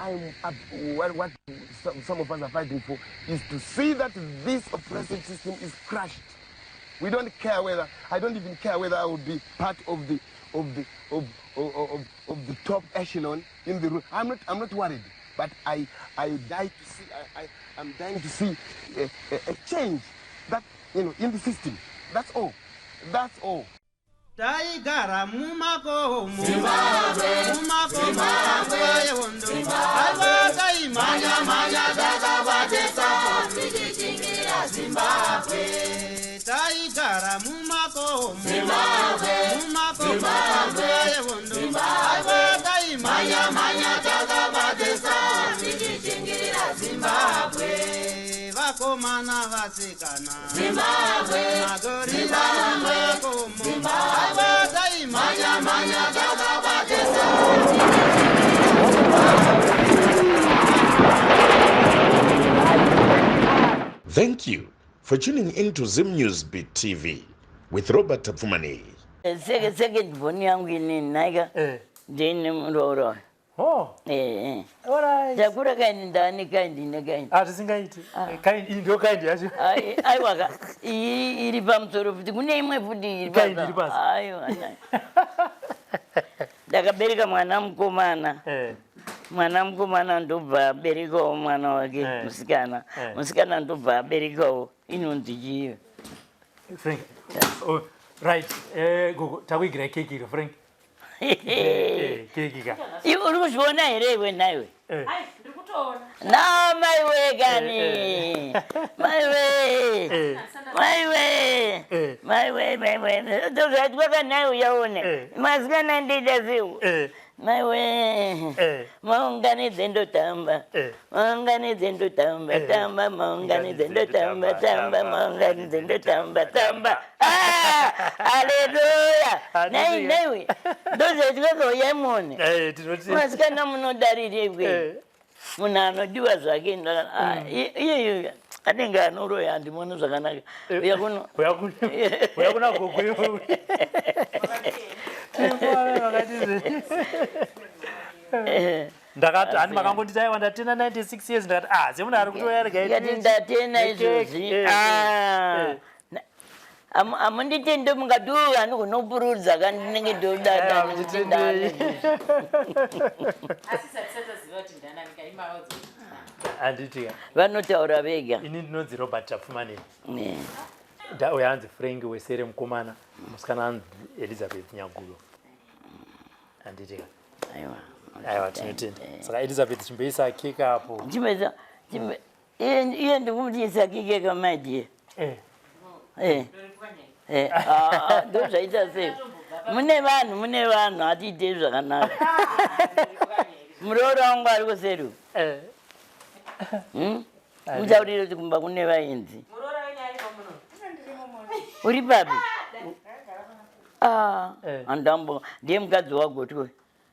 I'm up, what some of us are fighting for is to see that this oppressive system is crushed. We don't care whether, I don't even care whether I will be part of the of the of of, of, of the top echelon in the room. I'm not worried, but I die to see I'm dying to see a change that in the system. That's all. That's all. Taigara mumakomo, mumakomo nguva yehondo. Aiwa, taimhanya-mhanya takabatisa tichichingira Zimbabwe. Taigara mumakomo, mumakomo nguva yehondo. Aiwa, taimhanya-mhanya takabatisa tichichingira Zimbabwe. Vakomana, vasikana, Zimbabwe. Magorila mumakomo. Aiwa, taimhanya-mhanya takabatisa. Thank you for tuning in to Zim News Beat TV with Robert Tafumani. Second born yangu inini naika ndine muroora. Oh. Alright. Takura kaindi ndani kaindi nekaindi. Ah, tisingaiti. Kind iyi ndio kind yacho. Aiwa ka, iyi iri pamusoro futi, kune imwe futi iri. Kind iri pasi. Aiwa, ndakabereka mwana mukomana. Mwana mukomana ndobva aberekawo mwana wake musikana. Musikana ndobva aberekawo inonzi chiyo. Frank. Oh, right. Gogo, takuigira keki iro, Frank. Keki ka. Iwe uri kuzviona here iwe naiwe? Eh. Ndiri kutoona. Na maiwe kani, maiwe, maiwe, maiwe, maiwe, ndozvaitwa kanaiwe uyaone. Masikana ndoita sei? Maiwe, maunganidze ndotamba, maunganidze ndotamba, tamba, maunganidze ndotamba, tamba, maunganidze ndotamba, tamba. Ah, aleluya! Nai naiwe, ndozvaitwa kauya muone. Tinoti Masikana munodarirei? Munhu anodiwa zvake iyeyo anenge anoroya, handimuoni zvakanaka. Uya kuno. Uya kuna gogo iwe. Vakati ndakati hani makangonditi aiwa ndatena 96 years, ndakati ah, semunhu ari kutouya Ndikati ndatena izvozvi. Ah, hamunditende mungati uyu anogonopurudza ka, ndinenge ndodada nekuti ndane. Asi satisataziva kuti ndanani kaimavaudza. Handiti ka? Vanotaura vega. Ini ndinonzi Robert Tapfumanei. Uyo anzi Frank Wesere mukomana, musikana anzi Elizabeth Nyagudo, handiti ka? Aiwa. Aiwa, tinotenda. Saka Elizabeth, chimboisa keke apo. Chimboisa iye ndikumutisa keke kamaidie. Ah, ndozvaita sei? Mune vanhu, mune vanhu, hatiitei zvakanaka. Muroora wangu ari kuseri. Mutaurire kuti kumba kune vaenzi. Muroora wenyu arimo muno? Uri papi? Ah, handambo ndiye mukadzi wagotwe.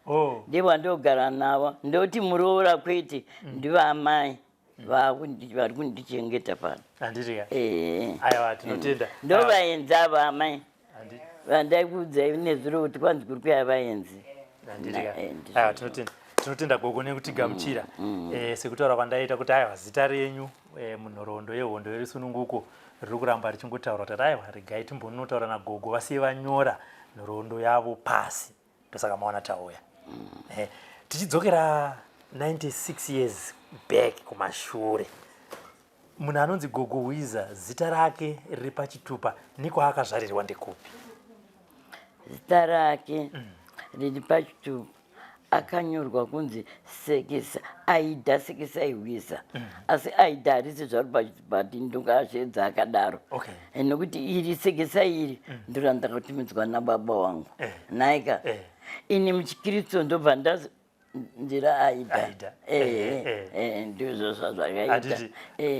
Oh. Ndiye wandogara navo. Ndoti muroora kwete, ndivamai vari kundichengeta pano. Handiti ka? Eh. Aiwa, tinotenda. Ndo vaenzi ava, amai. Handiti. Vandaikuudzai nezuro kuti kwanzi kuri kuya vaenzi. Handiti ka? Ndizvo. Aiwa, tinotenda, tinotenda gogo nekutigamuchira. Sekutaura kwandaita kuti aiwa, zita renyu munhoroondo yehondo yerusununguko riri kuramba richingotaura, kuti aiwa, regai timbonotaura nagogo vasiye vanyora nhoroondo yavo pasi. Ndosaka maona tauya. Tichidzokera 96 years back kumashure, munhu anonzi Gogo Hwiza, zita rake riri pachitupa nekwaakazvarirwa ndekupi? Zita rake riri pachitupa akanyorwa kunzi Sekesa Aida Sekesai Hwiza, asi Aida harisi zvaro pachitupa, ndingashedza akadaro. Nokuti iri Sekesai iri ndiro randakatumidzwa nababa wangu. Naika ini muchiKristu ndobva ndira Aida. Aida. Ndizvo zvazvakaita. Handiti?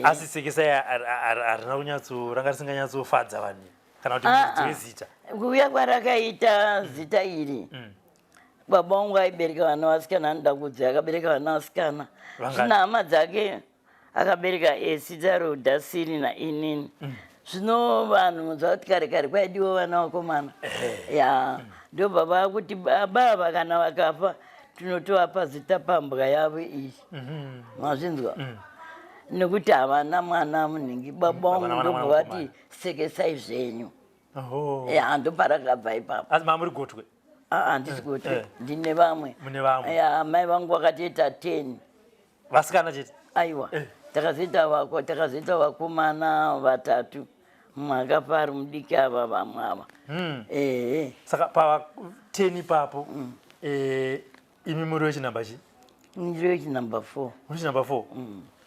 Asi Sekesai harina kunyatso, ranga risinganyatsofadza vanhu kana kuti Ah, muridzi ah. wezita? Kuuya kwarakaita zita iri, baba vangu aibereka vana vasikana. Anoda kudzi akabereka vana vasikana. Vangani? Zvino hama dzake akabereka Esi, Tarodha, Siri nainini. Zvino vanhu muziva kuti kare kare kwaidiwa vana vakomana ya. Ndobva vakuti baba ava kana vakafa. Tinotovapa zita pambwa yavo iyi. Mazvinzwa? Nekuti havana mwana munhingi, baba vangu Havana mwana ndobva vati mukomana. Sekesai zvenyu. Oho. Ya, ndoparakabva ipapo. Asi mamuri gotwe? Ah, handisi kuti ndine vamwe. Mune vamwe. Ya, mai vangu vakatoita 10. Vasikana chete? Aiwa, takazoita vakomana vatatu, mumwe akafa ari mudiki, ava vamwe ava. Ehe. Saka pa 10 ipapo, imi muri wechinamba chi? Ndiri wechinamba 4. Muri chinamba 4.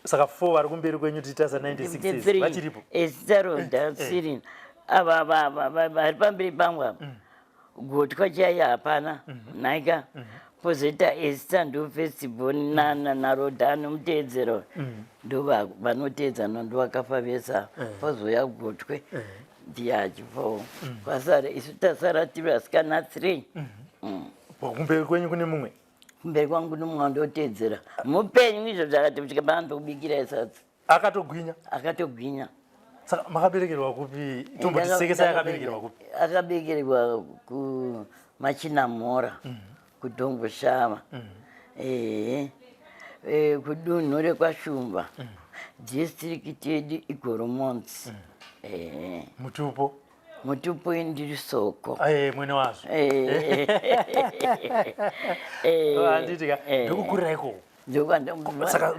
Saka 4 vari kumberi kwenyu, tichitarisa 96, vachiripo? Esitaroda sirin ava vari pamberi pangu ava, gotwa chaiyo hapana nhaika. Pozoita Esta, ndo first born, naRoda anomuteedzera, ndo vanoteedzana, ndo vakafa vese ava. Pozouya gotwe, ndiye achipawo. Kwasara isu, tasara tiri vasikana 3. Kumberi kwenyu kune mumwe? Kumberi kwangu nomumwe wandoteedzera, mupenyu izvo zvakati kusvika paandokubikira sadza. Akatogwinya? Akatogwinya. Saka makaberekerwa kupi? Tomboti Sekesai akaberekerwa kupi? Akaberekerwa kuMachinamhora, kuDomboshava, ehe. Kudunhu rekwaShumba, district yedu iGoromonzi, ehe. Mutupo? Mutupo ndiri Soko. Mwene wazvo. Handiti ka? Ndokukurira ikoko? Saka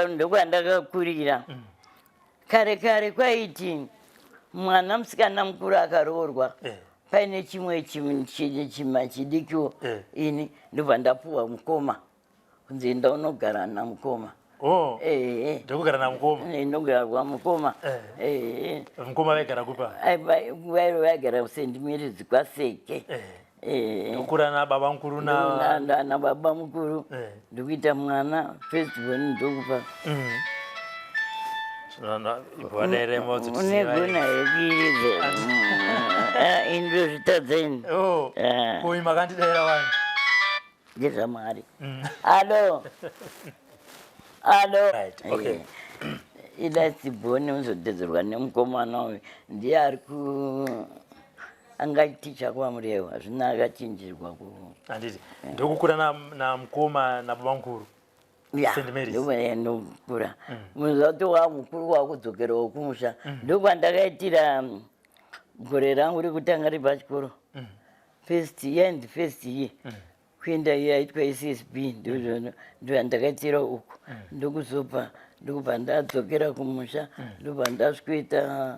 Ndokwandakakurira. Kare kare kwaiti mwana musikana mukuru akaroorwa, paine chimwe chima chidikiwo, ini ndobva ndapuwa mukoma, kunzi enda unogara namukoma. Oh. Ehe. Ndokugara namukoma? Ndogara kwamukoma. Ehe. Mukoma vaigara kupa? Vaigara kuSt Marys kwaSeke. Ndokura nababa mukuru na Nababa mukuru. Ndokuita mwana first born, ndokupa. Unegona yekuiridza indozvitadza ini. Oh. Koi makandidaira wani? Ndezvamwari. Alo, alo. Right, okay. Ilast born uzodedzerwa nemukomana uyu, ndiye ari ku angaticha kwaMurewa, zvino akachinjirwa ku Handiti, ndokukura namukoma nababa mukuru? Ya. St. Mary's. Ndokura muzati wa mukuru wakudzokerawo kumusha, ndokwandakaitira gore rangu rekutanga repachikoro, first year and first year kuenda iyo yaitwa SSB, ndoyandakaitira uku. Ndokuzobva, ndokubva ndadzokera kumusha, ndobva ndasvikoita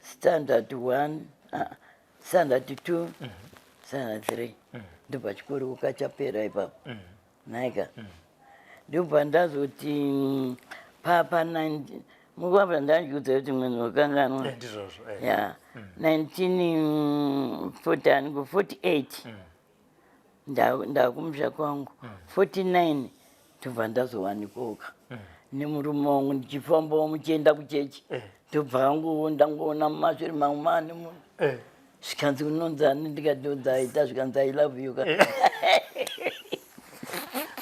standard one, standard two, standard three, ndobva chikoro kachapera ipapo nhaika. Ndobva ndazoti papa mukwabva ndandiudza kuti munhu wakanganwa. Ndizvozvo. Ya, 1940 ku 48 ndakumusha kwangu, 49 ndobva ndazowanikoka nemurume wangu, ndichifambawo muchienda kuchechi. Ndobva hangu ndangoona mumashure mangu maane munhu. Zvikanzi, "Unonzani?" Ndikati, "Aita." Zvikanzi, "I love you."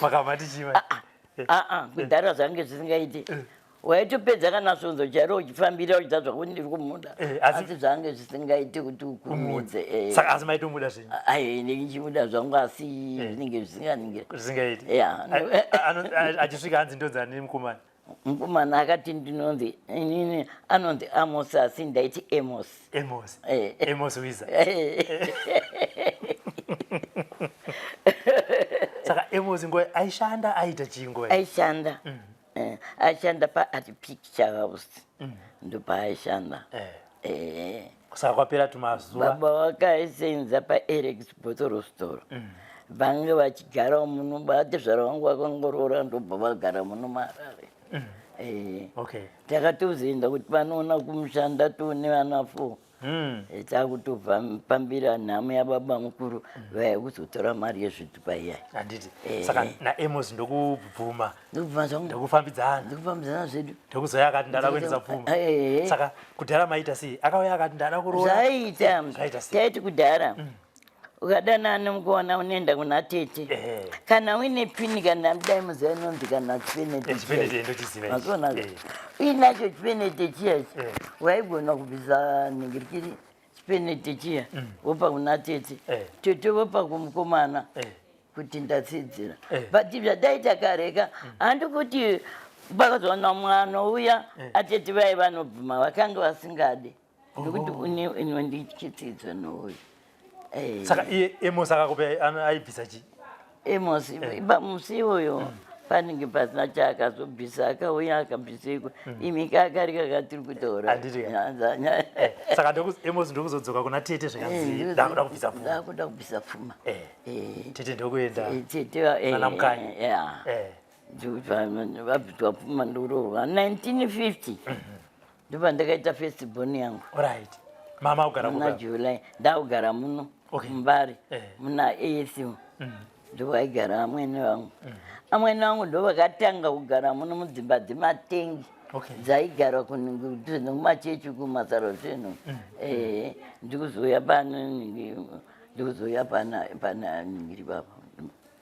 Makabva tichiva? Aa, kudhara zvange zvisingaiti. Waitopedza kana svondo chairo uchifambira uchida zvako, ndiri kumuda. Asi zvange zvisingaiti kuti ukurumidze. Saka asi maitomuda zvenyu? Ai, ndichimuda zvangu, asi zvinenge zvisinganingiri. Zvisingaiti. Ya. Achisvika hanzi, "Ndonzani mukomana?" Mukomana akati, "Ndinonzi inini." Anonzi Amos, asi ndaiti Amos. Amos. Amos Wiza. Saka Amos nguva aishanda, aita chii nguva iyi? Aishanda. Aishanda paArt Picture House, ndopaaishanda. Saka kwapera tumazuva? Baba vakaisenza paErex Botoro Store, vange vachigarawo muno. Vatezvara vangu vakangoroora, ndobva vagara muno muHarare. Takatozoenda kuti vanoona kumushanda toone vana four. Takutofambira nhamo yababa mukuru, vaya kuzotora mari yezvitupa iyai. Handiti. Saka naAmos ndokubvuma? Ndokubvuma zvangu. Ndokufambidzana? Ndokufambidzana zvedu. Ndokuzouya akati, "Ndada kuendesa pfuma." Saka kudhara maita sei? Akauya akati, "Ndada kuroora." Zvaita. Zvaita sei? Taiti kudhara ukadanana nemukuona, unoenda kuna tete. Kana uine pini, kana dai muziva inonzi kana chipeneti. Chipeneti ndochiziva ichi. Maziona, uinacho chipeneti chiyachi, waigona kubvisa nhingirikiri, chipeneti chiya, wopa kuna tete. Tete vopa kumukomana. Kuti ndatsidzira. Eh. But zvataita kareka handi kuti pakazowana mwana uya atete vaye vanobvuma vakanga vasingade nekuti une ino ndichitsidzo nouyu. Eh. Saka iye Amos akakupa aibvisa chii? Amos musi iwoyo panenge pasina chaakazobvisa, akauya akabviseiko imi kakari kakatiri kutaura. Handiti ka? Saka Amos ndokuzodzoka kuna tete zvikanzi ndakuda kubvisa pfuma. Ndakuda kubvisa pfuma. Tete ndokuenda Tete nana Mukanya. Ya. Vabviswa pfuma ndoroorwa 1950, ndopandakaita first born yangu. Right, mama kugara Muna kuba July ndakugara muno muMbare. Muna ASU ndovaigara amwene vangu. Amwene vangu ndo vakatanga kugara muno mudzimba dzematengi dzaigara nekumachechi kumasaro zvinhu. Ndikuzouya pano, ndikuzouya pana ningiri papa,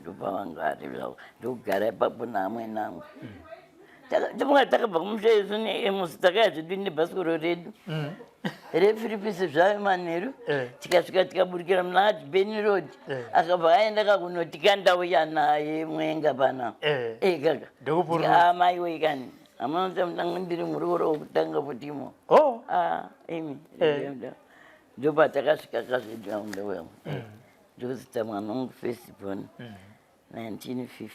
ndopavanga vari zvavo, ndokugara ipapo naamwene angu. Tofunga takabva kumusha isu neEmusi, takaya zvedu nebhasikoro redu refiripisi zvayo manheru. Tikasvika tikaburikira muna Adbeni Road. Akabva aenda kakunotikandauya naye mwenga pana. Kaka. Ndokupururudza. Amaiwe kani, amunoti ndanga ndiri muroora wokutanga futimo. Oh. Ah, imi. Ndopatakasvika kazvedu aundauya, ndokuzita mwana wangu first born 1950.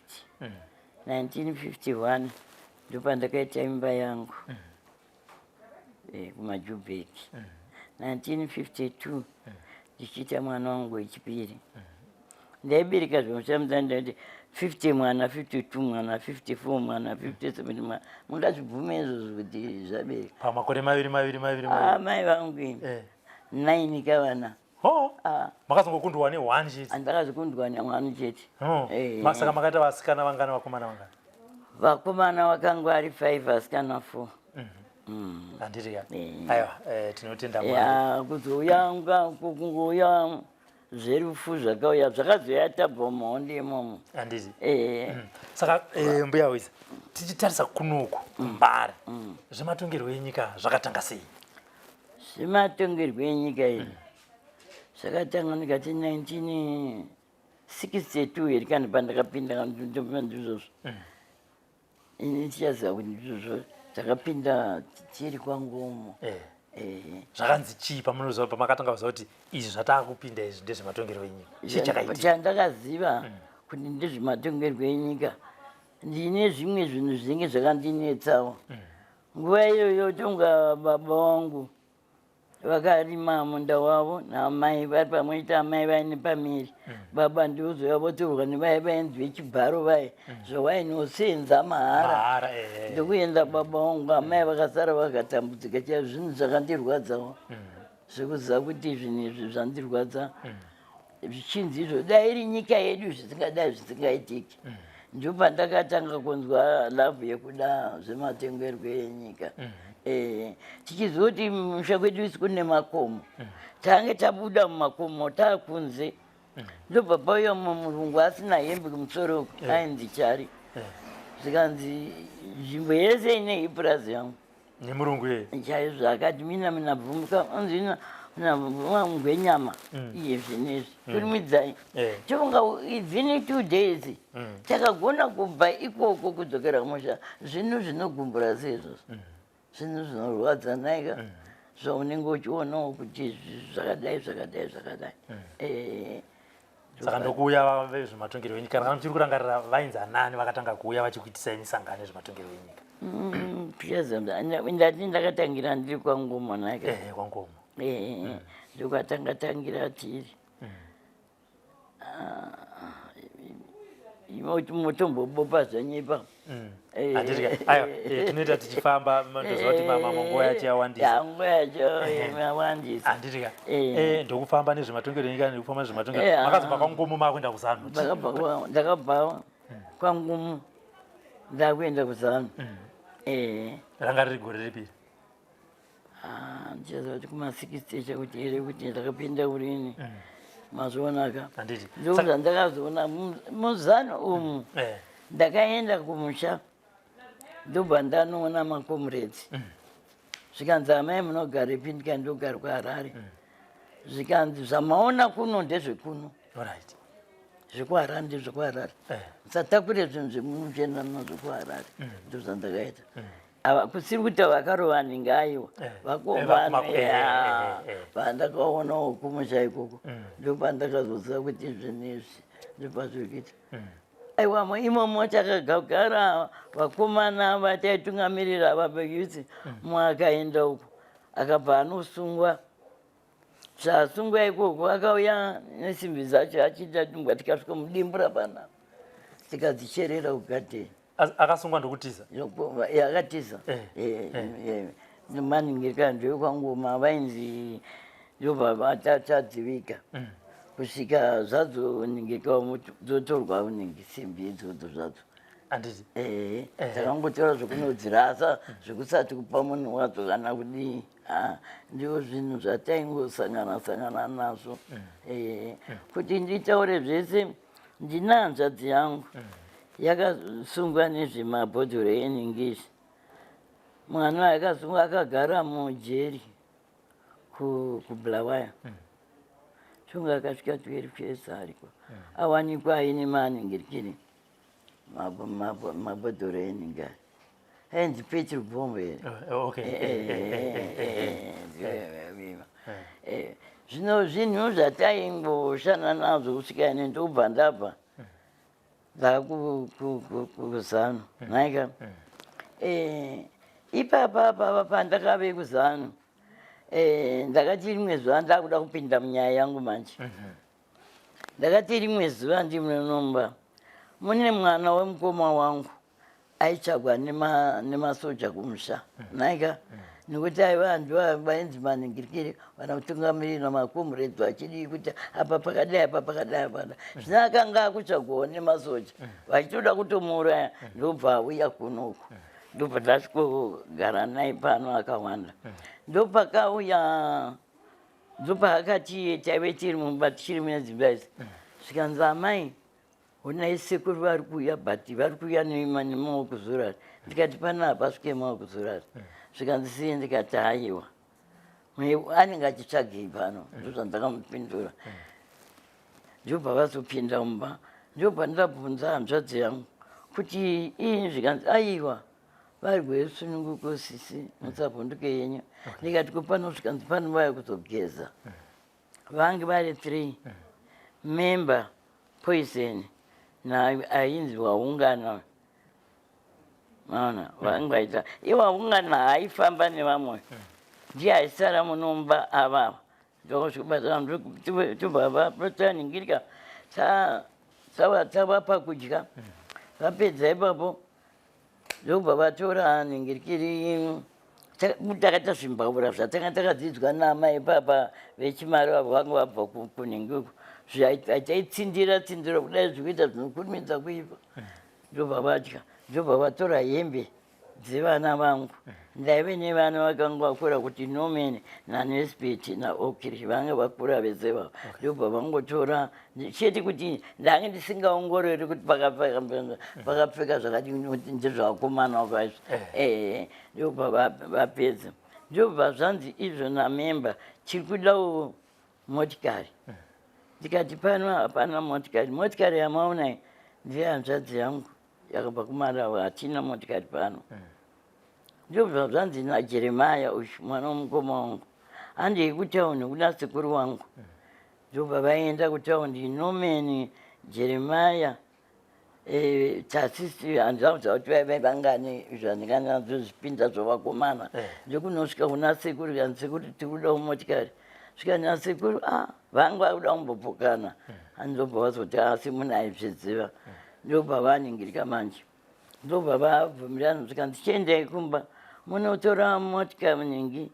1951 ndopandakaita imba yangu kumaJubheki. 1952 ndichiita mwana wangu wechipiri. Ndaibereka zvinoshamisa, ndaiti 50 mwana, 52 mwana, 54 mwana, 57 mwana. Mungazvibvume izvozvo kuti zvabereka? Pamakore maviri maviri maviri maviri. Amai vangu ini. 9 kavana. Oh. Ah. Makazongokundwa ne1 chete? Andakazokundwa nemwana chete. Oh. Saka makaita vasikana vangani, vakomana vangani? Vakomana vakanga vari 5, vasikana 4. Handiti ka? Aiwa, tinotenda Mwari. Ya, kuzouya kungouya zverufu zvakauya, zvakazoya tabva muhondo imomo. Handiti? Eh. Saka mbuya Wisa, tichitarisa kunoku Mbare, zvematongerwo enyika zvakatanga sei? Zvematongerwo enyika iyi zvakatanga ndikati 1962 here kana pandakapinda, ndizvozvo. Ini ndichaziva kuti ndizvozvo, takapinda tiri kwangumo. Zvakanzi chii pamunoziva, pamakatanga kuziva kuti izvi zvataakupinda izvi ndezvematongerwo enyika? Chii chakaitika? Chandakaziva kuti ndezvematongerwo enyika, ndine zvimwe zvinhu zvinenge zvakandinetsawo nguva iyoyo. Tonga baba vangu vakarima munda wavo naamai vari pamwe chete, amai vaine pamiri, baba ndozouya votorwa nevaya vainzi vechibharo vaye, zvawainosenza mahara. Mahara, eh. Ndokuenda baba vangu, amai vakasara vakatambudzika chaizvo. Zvinhu zvakandirwadzawo zvekuziva kuti zvinhu izvi zvandirwadza, zvichinzi izvo dai iri nyika yedu zvisingadai zvisingaitiki. Ndopandakatanga kunzwa love yekuda zvematengerwo enyika. Tichiziva kuti musha kwedu isi kune makomo, tange tabuda mumakomo taakunze, ndobva pauya mumwe murungu asina hembe kumusoro uku, ainzi Chari. Zvikanzi nzvimbo yese ine ipurazi yangu. Nemurungu iyeye? Chaizvo. Akati mina minabvumuka onzi minabvuma ngwenyama iye zvinezvi turimidzai. Tofunga within 2 days takagona kubva ikoko kudzokera kumusha. Zvinhu zvinogumbura seizvozvo, zvinhu zvinorwadza naika, zvaunenge uchionawo kuti zvakadai zvakadai zvakadai. Saka ndokuuya vezvematongerwo enyika. Kana muchiri kurangarira, vainzi anani vakatanga kuuya vachikuitisai misangano yezvematongerwo enyika? Ndati ndakatangira ndiri kwangumo naka. Ehe, kwangomo. Ndokatanga tangira tiri motombobopa zvanyipa. Handiti ka? Aiwa, tinoita tichifamba, ndoziva kuti nguva yacho yawandisa. Nguva yacho yawandisa. Handiti ka? Ndokufamba nezvematongerwo enyika, ndokufamba nezvematongerwo. Makazobva kwangomo maakuenda kuZANU? Ndakabva kwangumu ndakuenda kuZANU. Ranga riri gore ripi? Ah, ndichaziva kuti kuma60 chakuti here kuti ndakapinda urini, mazuonaka. Handiti? Ndokuti ndakazoona muZANU umu. Ndakaenda kumusha, ndobva ndanoona macomrades. Zvikanzi, "Amai, munogarepi?" Ndikati, "Ndogara kuHarare." Zvikanzi, "Zvamaona kuno ndezvekuno." Alright. Zvekuharare ndezvekuharare. Musatakure zvinhu zvemunochienda nazvo kuharare. Ndozvandakaita. Ava kusiri kuti vakarova ninge aiwa. Vakomana vandakaonawo kumusha ikoko. Ndopandakazoziva kuti zvinhu izvi ndopazviri kuita. Aiwa imomo takagara vakomana vataitungamirira ava veyouth mumwe akaenda uko akabva anosungwa. Zvasungwa ikoko akauya nesimbi dzacho achiita tumbwa tikasvika mudimbura panapa tikadzicherera kugadheni. Akasungwa ndokutiza? Akatiza. Maningirika ndokwangoma vainzi ndobva tadzivika kusvika zvadzoningirika dzotorwa ningi simbi idzodzo zvadzo. Handiti? Ehe, takangotora zvekunodzirasa zvekusati kupa munhu wadzo kana kudii. Ndizvo zvinhu zvataingosangana sangana nazvo. Kuti nditaure zvese, ndina hanzvadzi yangu yakasungwa nezvemabhodhoro eningizvi. Mwana akasungwa akagara mujeri kuBulawayo. Chunga akasvika 12 years ariko. Awanikwa aine maningirikiri mabhodhoro eningari. Ainzi petrol bomb here? Okay. Zvino zvinhu zvataingoshanda nazvo kusvika ini ndobva ndabva ndakuzanu nhaika. Ipapa apa pandakave kuzanu ndakati rimwe zuva ndakuda kupinda munyaya yangu manje. Ndakati rimwe zuva ndimunomba mune mwana wemukoma wangu aitsvagwa nemasoja kumusha nhaika, nekuti aiva ndivo vainzi maningirikiri vana kutungamirira makomureds vachidii kuti apa pakadai apa pakadai apa pakadai. Zvino akanga akutsvagwawo nemasoja vachitoda kutomuuraya, ndobva auya kunoku ndobva ndasvikogara naye pano akawanda. Ndopakauya ndopaakati taive tiri mumba tichiri mune dzimba idzi, zvikanzi amai honai sekuru vari kuuya but vari kuuya nemaoko zurari. Ndikati pana hapasvike maoko zurari. Zvikanzi sei? Ndikati haiwa, anenge achitsvagei pano? Ndozvandakamupindura. Ndobva vazopinda mumba, ndobva ndabvunza hanzvadzi yangu kuti ii, zvikanzi aiwa vari rwesununguko sisi, musavhunduke yenyu. Ndikati ko pano? Zvikanzi pano vaya kuzogeza vange vari 3 member poison naainzi waungana maona vange vaita iwaungana haifamba nevamwe ndiye aisara munomba ava ndokuzvikubatira vataningirika tavapa kudya vapedza ipapo ndobva vatora ningirikiri takaita zvimbaura zvatanga takadzidzwa naamai papa vechimari vavo vanga vabva kunhingi uko zvaitaitsindira tsindira kudai zvikuita zvinokurumidza kuipa. Ndobva vadya, ndobva vatora hembe dzevana vangu. Ndaive nevana vakanga vakura kuti Norman naNesbet naOkri vanga vakura vese vavo, ndobva vangotora chete kuti ndange ndisingaongorori kuti pakapfeka zvakati kuti ndezvakomana wakaizvo. Ndobva vapedza, ndobva zvanzi izvo namemba tiri kudawo motikari. Ndikati pano hapana motikari, motikari yamaona ndeyanzvadzi yangu yakabva kuMalawi, hatina motikari pano. Ndobva zvanzi naJeremaya uyu mwana womukoma wangu handei kutauni kuna sekuru wangu. Ndobva vaenda kutaundi Norman, Jeremaya, tasisi handizakuziva kuti vaive vangani zvandinganazozvipinda zvovakomana. Ndokunosvika kuna sekuru kanzi sekuru tiri kudawo motikari. Svika nasekuru vanga vakuda kumbopokana, andobva vazoti asi munhu aizviziva. Ndobva vaningirika manje, ndobva vabvumirana zvikanzi chiendai kumba munotora motikari ningi,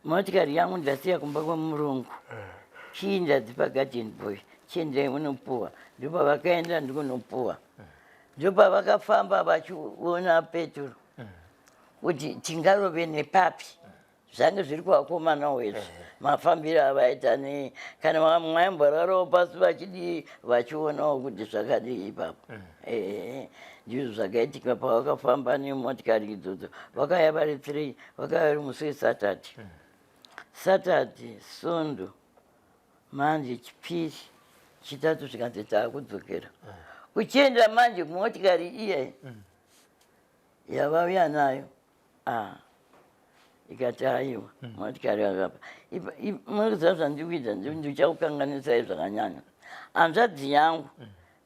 motikari yangu ndasiya kumba kwemurungu, chii ndadzipa garden boy, chiendai munopuwa. Ndobva vakaenda ndikunopuwa. Ndobva vakafamba vachiona petro kuti tingarove nepapi zvange zviri kuvakomanawo izvi mafambiro avaita nei kana vamwe vaimborarawo pasi vachidii vachionawo kuti zvakadii ipapo. Ndizvo zvakaitika pavakafamba nemotikari idzodzo. Vakauya vari 3, vakauya vari musi weSaturday, Saturday, Sondo, manje Chipiri, Chitatu zvikanzi taakudzokera. Kuchienda manje kumotikari iye yavauya nayo. Ah. Ikati aiwa, motikari yakapa. Munoziva zvandiri kuita, ndichakukanganisai zvakanyanya. Hanzvadzi yangu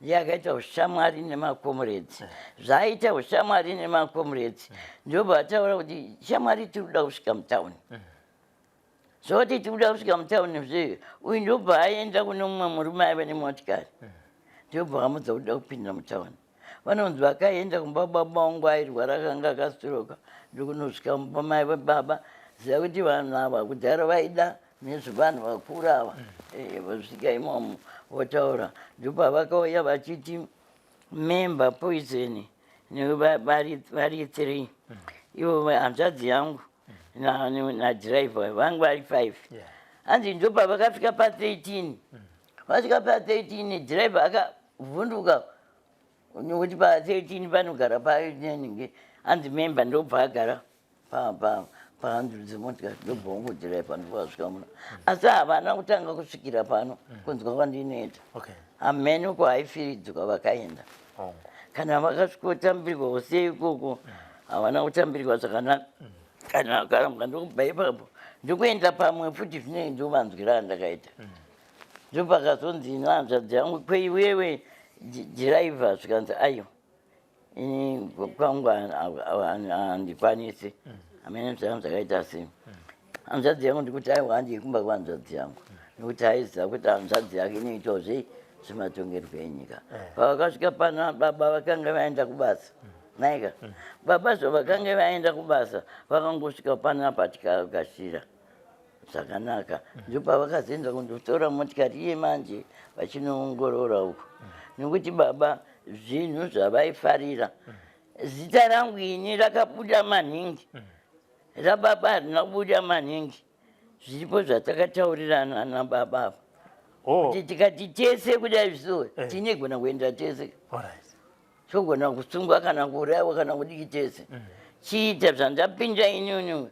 ndiye akaita ushamwari nemakomuredzi. Zvaaita ushamwari nemakomuredzi, ndobva ataura kuti shamwari tiri kuda kusvika mutauni. Zvoti tiri kuda kusvika mutauni zve, uyu ndobva aenda kune mumwe murume aiva nemotikari. Ndobva amudza kuda kupinda mutauni. Vanonzi vakaenda kumba baba wangu airwara akanga akastroka ndokunosvika mumba maiva baba. Ziva kuti vanhu ava kudhara vaida nezvevanhu vakura ava. Vosvika imomo votaura. Ndopavakauya vachiti member poison vari 3. Ivo hanzvadzi yangu nadriver vangu vari 5. Hanzi ndopavakasvika pa 13. Vasvika pa 13 driver akavhunduka nekuti pa 13 panogara panenge hanzi member ndobva agara pahanduru dzemotikari ndobva wangodhiraivha ndopasvika muno. Asi havana kutanga kusvikira pano kunzwa kwandinoita. Hameno kwahaifiridzwa vakaenda. Kana vakasvikotambirwa sei ikoko havana kutambirwa zvakanaka. Kana vakarambwa ndokubva ipapo ndokuenda pamwe futi zvinenge ndovanzwira andakaita. Ndopakazonzi hanzvadzi yangu kweiwewe dhiraivha zvikanzi aiwa ini kwangu handikwanisi. Hamene zvangu zvakaita sei. Hanzvadzi yangu ndikuti aiwa handii kumba kwehanzvadzi yangu nekuti aiziva kuti hanzvadzi yake inoitawo zvei zvematongerwo enyika. Pavakasvika pano baba vakanga vaenda kubasa. Naika baba zvavakanga vaenda kubasa vakangosvika panapa tikagashira zvakanaka. Ndopavakazoenda kundotora motikari iye manje vachinoongorora uko. Nekuti baba zvinhu zvavaifarira. Zita rangu ini rakabuda maningi. Rababa harina kubuda maningi. Zviripo zvatakataurirana nababa apa. Kuti tikati tese kudai so tinegona kuenda tese. Togona kusungwa kana kuuraiwa kana kudiki tese. Chiita zvandapinda inini.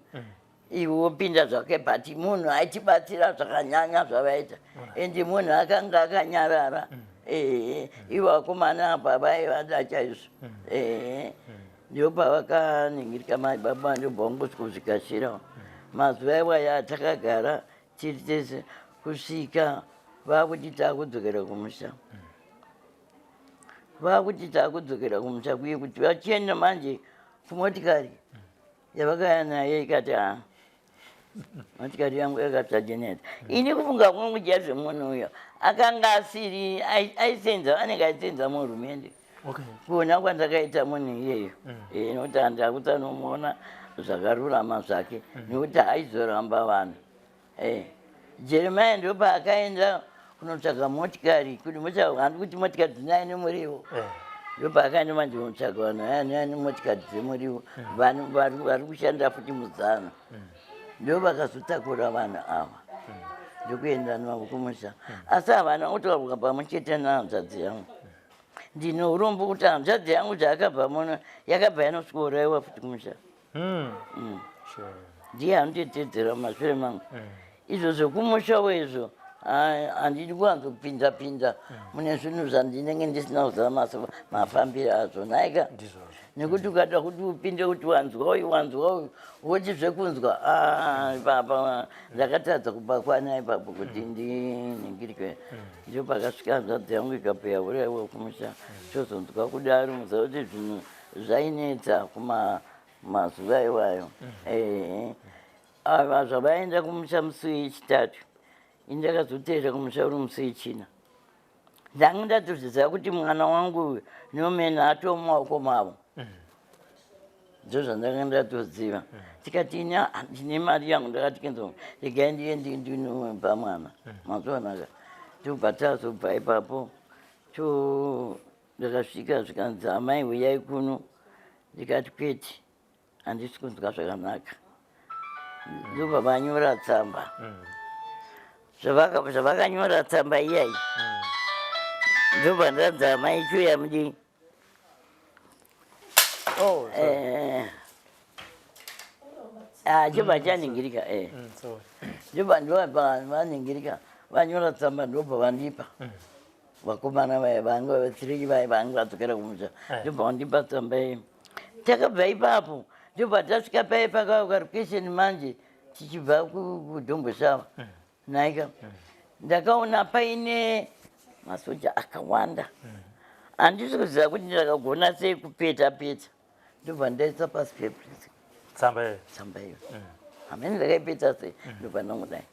Iwe wopinda zvake but munhu aitibatsira zvakanyanya zvavaita. Ende munhu akanga akanyarara. Ivo vakomana apa vaivada chaizvo. Ndopavakaningirika mai baba ndobva vangosvikosvikashira. Mazuva iwaya atakagara tiri tese kusvika vakuti takudzokera kumusha. Vakuti takudzokera kumusha kuye kuti vachienda manje kumotikari yavakauya nayo ikati ha motikari yangu yakatsva jeneta. Ini kufunga kwangu chaizvo munhu uyo akanga asiri aisenza anenge aisenza muhurumende. Kuona kwandakaita munhu iyeyo nekuti handakutanomuona zvakarurama zvake nekuti aizoramba vanhu. Jeremiah ndopaakaenda kunotsvaga motikari kuti handi kuti motikari dzinaya nemuriwo. Ndopaakaenda manje kunotsvaga vanhu vaya naya nemotikari dzemuriwo vanhu vari kushanda futi muzana. Ndo vakazotakura vanhu ava ndokuenda navo kumusha. Asi havana kutaurwa pamwe chete nehanzvadzi yangu. Ndine urombo kuti hanzvadzi yangu zvaakabva muno yakabva yanosvikouraiwa futi kumusha. Ndiye anotitedzera mumashure mangu. Izvo zvekumushawo izvo handidi kuwanzopinda pinda mune zvinhu zvandinenge ndisina kuziva mafambiro azvo nhaika. Nekuti ukada kuti upinde kuti wanzwa uyu wanzwa uyu woti zvekunzwa ipapa ndakatadza kupakwana ipapo kuti ndiningirwe. Ndipo pakasvika hanzvadzi yangu ikabhuya uraiwa kumusha tozonzwa kudaro muziva kuti zvinhu zvainetsa kumazuva iwayo. Ava zvavaenda kumusha musi wechitatu ini ndakazoteera kumusha uri musi wechina. Ndanga ndatozviziva kuti mwana wangu uyu Norman atoo mumaoko mavo. Ndozvandanga ndatoziva. Tikati ini ndine mari yangu ndakati kenzo regai ndiende ndinopa mwana. Mazvionaka. Tobva tazobva ipapo ndakasvika zvikanzi amai uyai kuno. Ndikati kwete handisi kunzwa zvakanaka. Ndobva vanyora tsamba. Zvavakanyora tsamba iyayi. Ndobva ndanzi amai chiuya mudii. Chobva chaningirika. Ndobva vaningirika vanyora tsamba ndobva vandipa. Vakomana vaya vanga vathree vaya vanga vadzokera kumusha, Eh. ndobva vandipa tsamba iyi. Takabva ipapo, ndobva tasvika paye pakakarukesheni manje, tichibva kuDomboshava. Nhaika, ndakaona paine masoja akawanda. Handisi kuziva kuti ndakagona sei kupeta peta, ndobva ndaisa pasi peprisi Tsamba iyoyo. Tsamba iyo hamene ndakaipeta sei, ndobva ndangodai.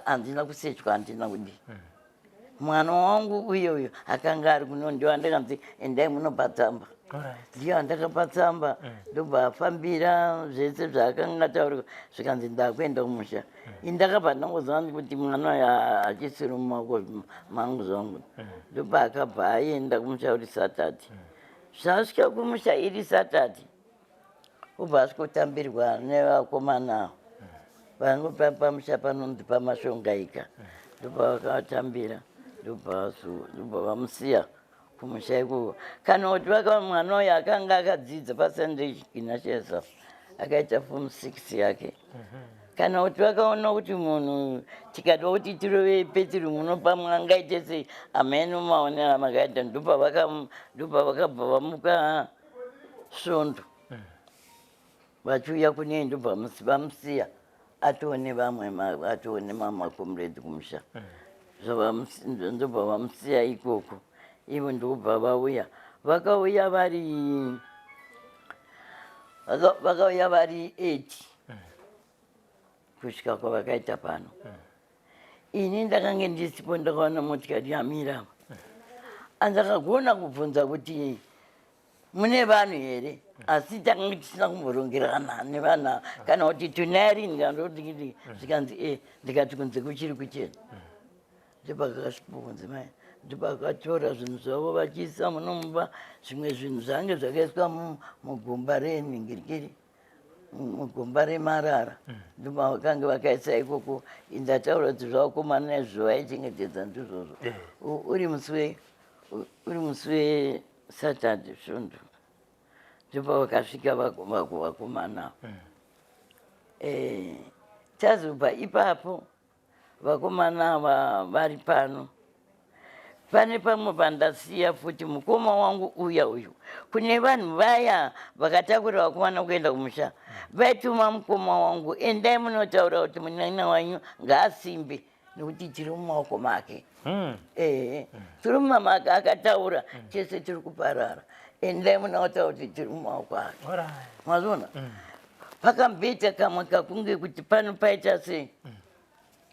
Handina kusechwa, handina kudii. Mwana wangu uye uyo akanga ari kuno, ndiwo andakanzi, "Endai munopa tsamba." Ndiyo andakapa tsamba, ndobva afambira zvese zvaakanga ataurika, zvikanzi, "Ndakuenda kumusha." Ini ndakabva ndangoziva kuti mwana uyu hachisiri mumaoko mangu zvangu. Ndobva akabva aenda kumusha uri Saturday. Zvasvika kumusha iri Saturday, ubva asvikotambirwa nevakomana ava vanga pamusha panonzi paMashongaika. Ndobva vakatambira, ndobva vamusiya kumusha ikoko. Kana kuti vaka mwana uyu akanga akadzidza paSunday Ignatius, akaita form six yake. Kana kuti vakaona kuti munhu tikada kuti tirove petiri munopa mwangaite sei, hameno maonero amakaita. Ndobva vakabva vamuka Svondo vachiuya kunei, ndobva vamusiya atone vamwe atone mamacomrades kumusha. Ndobva vamusiya ikoko. Ivo ndobva vauya, vakauya vari 8 kusvika kwavakaita pano. Ini ndakange ndisipo. Ndakaona motikari yamira, andakagona kubvunza kuti mune vanhu here, asi takanga tisina kumborongerana nevanhu ava kana kuti tunarini kana kuti. Zvikanzi e, ndikati kunze kuchiri kuchena. Ndopakasvipo kunze mai, ndopakatora zvinhu zvavo vachiisa munomuba. Zvimwe zvinhu zvange zvakaiswa mugomba renhingirikiri, mugomba remarara, ndomakange vakaisa ikoko. Ndataura kuti zvavakomana izvo vaichengetedza ndizvozvo. Uri musi weSaturday, Svondo, ndipo vakasvika vakomana. Tazobva ipapo, vakomana ava vari pano. Pane pamwe pandasiya futi mukoma wangu uya uyu. Kune vanhu vaya vakatakura vakomana kuenda kumusha, vaituma mukoma wangu, "Endai munotaura kuti munana wanyu ngaasimbe, nekuti tiri mumaoko make." Ehe, tiri mumamake, akataura chese tiri kuparara. "Endai munotaura kuti tiri mumaoko ake." Mazvona, pakamboita kamwe kakunge kuti pano paita sei,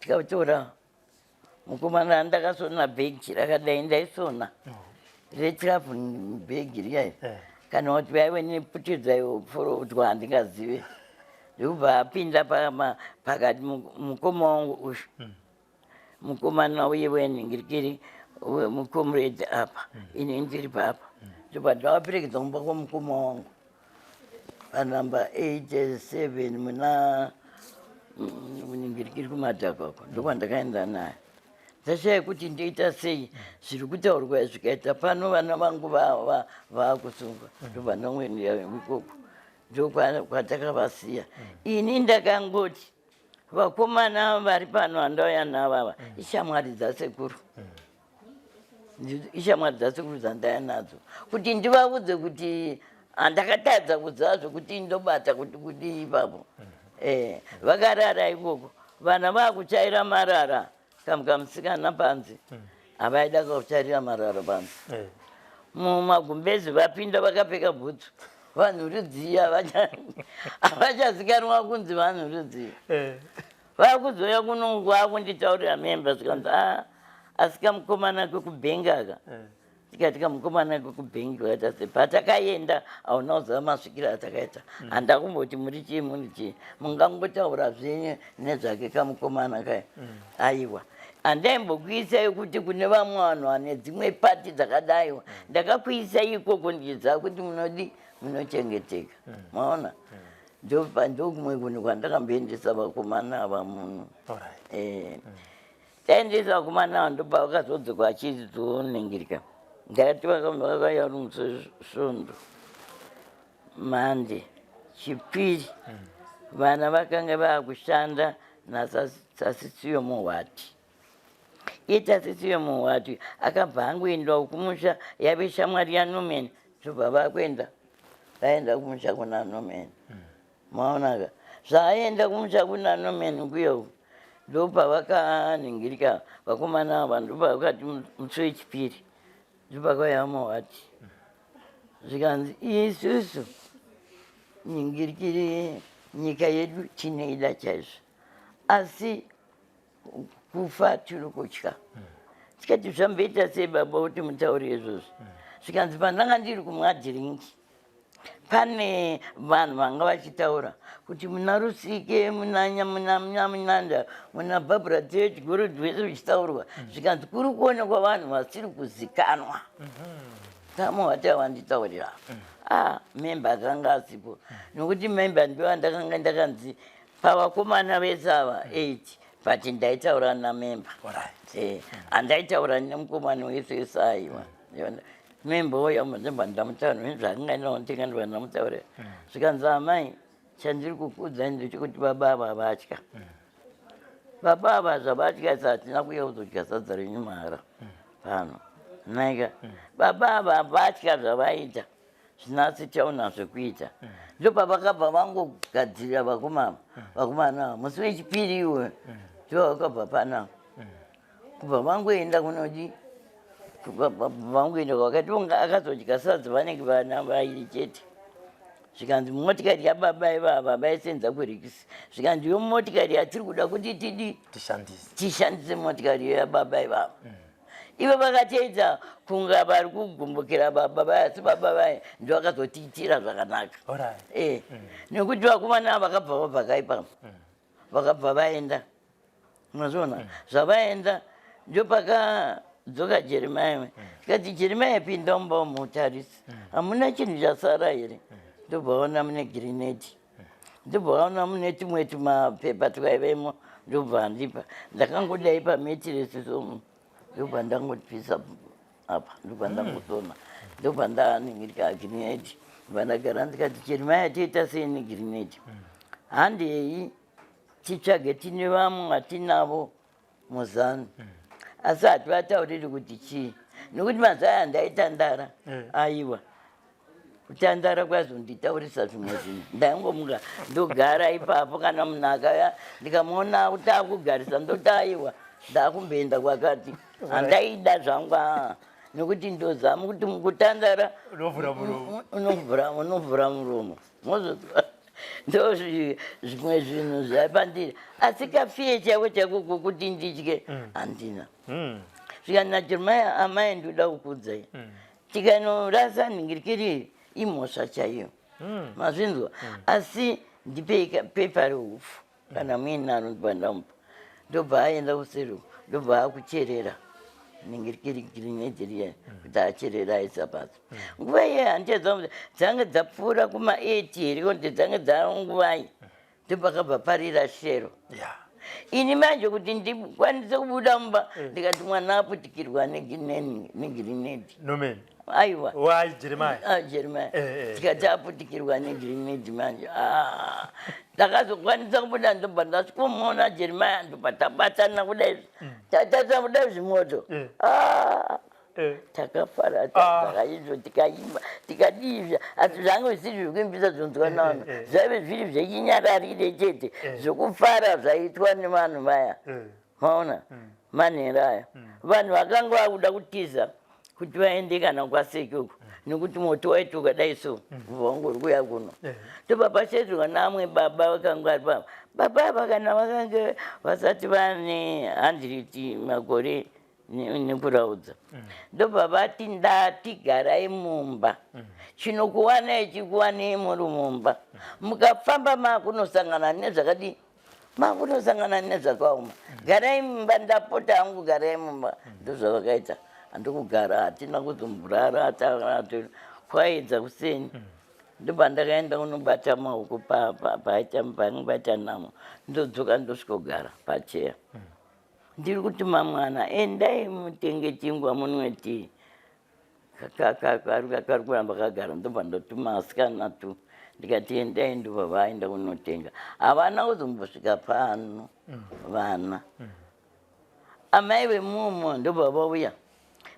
tikatora mukomana. Ndakasona bhegi rakadai, ndaisona retravel bhegi riyai. Kana kuti vaive nepfuti dzaipforodzwa, handingazive. Ndokubva apinda pakati mukoma wangu uyu, mukomana uye wenhingirikiri, mucomrade apa, ini ndiri papa. Ndobva ndavaperekedza kumba kwamukoma wangu panamba 87 muna munhingirikiri kuMadhakwako. Ndokwandakaenda naye. Ndashaya kuti ndoita sei, zviri kutaurwa zvikaita pano, vana vangu vaakusungwa. Ndobva ndamwendera ikoko, ndokwatakavasiya. Ini ndakangoti vakomana vari pano handauya navo ava ishamwari dzasekuru, ishamwari dzasekuru dzandaya nadzo, kuti ndivaudze kuti handakatadza kuziva zvokuti ndobata kuti kudii ipapo. Vakarara ikoko, vana vakuchaira marara. Kamusikana panze, havaida kuchairira marara panze. Mumagumbezi vapinda vakapfeka bhutsu. Vanhu rudzii havachazikanwa kunzi vanhu rudzii. Vakuzoya kuno kwakunditaurira memba, zvikanzi, "A, asi kamukomana kekubhengi aka." Tikati kamukomana kekubhengi vakaita sei? Patakaenda hauna kuziva masvikiro atakaita. Handakumboti muri chii, muri chii, mungangotaura zvenyu nezvake kamukomana kaya. Aiwa, handaimbokuisai kuti kune vamwe vanhu vane dzimwe pati dzakadaiwa. Ndakakuisai ikoko ndichiziva kuti munodi munochengeteka. Maona, ndokumwe kunhu kwandakamboendesa vakomana ava muno. Taendesa vakomana ava, ndobva vakazodzoka vachizoningirika. Ndakati vakauya uri musi Svondo, Mande, Chipiri, vana vakanga vaakushanda naSasisiyo Muhwati. Iye Tasisiwe Muhwati akabva angoendawo kumusha yave shamwari yaNorman zvobva vakuenda vaenda kumusha kuna Norman. Maonaka zvaaenda kumusha kuna Norman kuya uku ndopavakaningirika vakomana ava ndopavakati musi wechipiri ndopakauya Muhwati zvikanzi isusu ningirikiri nyika yedu tinoida chaizvo asi kufa tiri kutya tikati zvamboita sei baba kuti mutaure izvozvo zvikanzi pandanga ndiri kumwa dhiringi pane vanhu vanga vachitaura kuti muna rusike muna muna barbara church gorod vese vachitaurwa zvikanzi kuri kuonekwa vanhu vasiri kuzikanwa tamuhati avanditaurira ah memba akanga asipo nokuti memba ndiwo andakanga ndakanzi pavakomana vese ava 8 but ndaitaura namemba handaitaura nemukomana wese wese aiwa memba uya ndobva ndamutaura zvakanga ndinotenga ndobva ndamutaurira zvikanzi amai chandiri kukuudzai ndechekuti baba ava vatya baba ava zvavatya isa hatina kuuya kuzodya sadza renyu mahara pano naika baba ava vatya zvavaita zvinatsi chaona zvekuita ndopavakabva vangogadzirira vakomana vakomana musi wechipiri iwe ndovakabva panapa kubva vangoenda kunodi vangoenda kwakati akazodya sadza vanenge vana vairi chete zvikanzi motikari yababa ivava vaisenza kurikisi zvikanzi yo motikari yatiri kuda kuti tidi tishandise motikari yababa ivava ivo vakatoita kunga vari kugumbukira baba vaya asi baba vaya ndovakazotiitira zvakanaka eh. Nekuti vakomana vakabva vabva kaipa vakabva vaenda mazviona zvavaenda ndopakadzoka Jeremia tikati Jeremia pinda mumba umutarisi hamuna chinhu chasara here ndobva vaona mune girineti ndobva vaona mune tumwe tumapepa twaivemo ndobva andipa ndakangodai pametiresi so ndobva ndangopisa apa ndobva ndangosona ndobva ndaningirika girineti ndobva ndagara ndikati Jeremia toita sei negirineti handei titsvage tine vamwe vatinavo muzanu asi hativatauriri kuti chii nokuti mazuva aya ndaitandara aiwa kutandara kwazonditaurisa zvimwe zvinhu ndaingomuka ndogara ipapo kana munhu akaya ndikamuona kuti akugarisa ndoti aiwa ndakumboenda kwakati handaida zvangu aa nokuti ndozama kuti mukutandara unovhura muromo mozozwa ndo zvimwe zvinhu zvaipandiri asi kafiye chaiko chaiko kokuti nditye handina zvikani naJeremia amai ndoda kukudzai tikanorasa nhingirikiri imhosva chaiyo mazvinzwa asi ndipei pepa reupfu kana muinaro ndobva ndamupa ndobva aenda kuseri ndobva akucherera nhingirikiri girineti riya kuti acherera aisa pasi nguva iye handichaziva kuti dzange dzapfuura kuma 8 here kuti dzange dzanguvai ndopakabva parira shero ini manje kuti ndikwanise kubuda mumba ndikati mwana aputikirwa negirineti aiwa Jeremia tikati aputikirwa negirineti manje ndakazokwanisa kubuda ndobva ndasvikomuona Jeremia ndobva tabatana kudai tatatana kudai zvimoto takafara takaizvo tikaimba tikadii asi zvanga zvisiri zvekuimbisa zvonzwa navanhu zvaive zviri zvechinyararire chete zvekufara zvaitwa nevanhu vaya maona manhero aya vanhu vakanga vakuda kutiza kuti vaende kana kwaSeke uku nekuti moto waiti ukadai so wangori kuya kuno ndobva pashedzwa namwe baba vakanga vari papa baba ava kana vakange vasati vane 100 makore nekuraudza ndobva vati ndati garai mumba chinokuwanai chikuwanei muri mumba mukafamba makunosangana nezvakadii makunosangana nezvakaoma garai mumba ndapota hangu garai mumba ndozvavakaita handikugara hatina kuzomborara kwaedza kuseni ndobva ndakaenda kunobata maoko paita namo ndodzoka ndosvikogara pacheya ndiri kutuma mwana endai mutenge chingwa munwe tii kari kuramba kagara ndobva ndotuma asikana tu ndikati endai ndobva vaenda kunotenga havana kuzombosvika pano vana. Amai vemumo ndobva vauya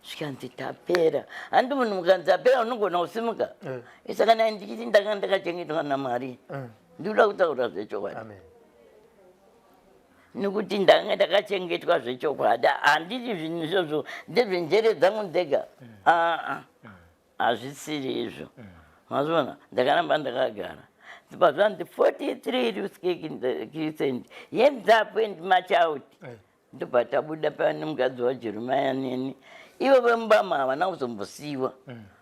zvikanzi tapera. Handi munhu mukanzi tapera unogona kusimuka. Eh. Saka nai ndichiti ndanga ndakachengetwa naMwari. Eh. Ndikuda kutaura zvechokwadi. Amen. Nekuti ndanga ndakachengetwa zvechokwadi. Handiti zvinhu izvozvo ndezvenjere dzangu ndega. Aa. Hazvisiri izvo. Mazviona? Ndakaramba ndakagara. Pazvanzi 43 Ruskey Crescent. Hands up and march out. Eh. Ndobva tabuda pane mukadzi waJeremiah neni. Ivo vemubama havana kuzombosiiwa.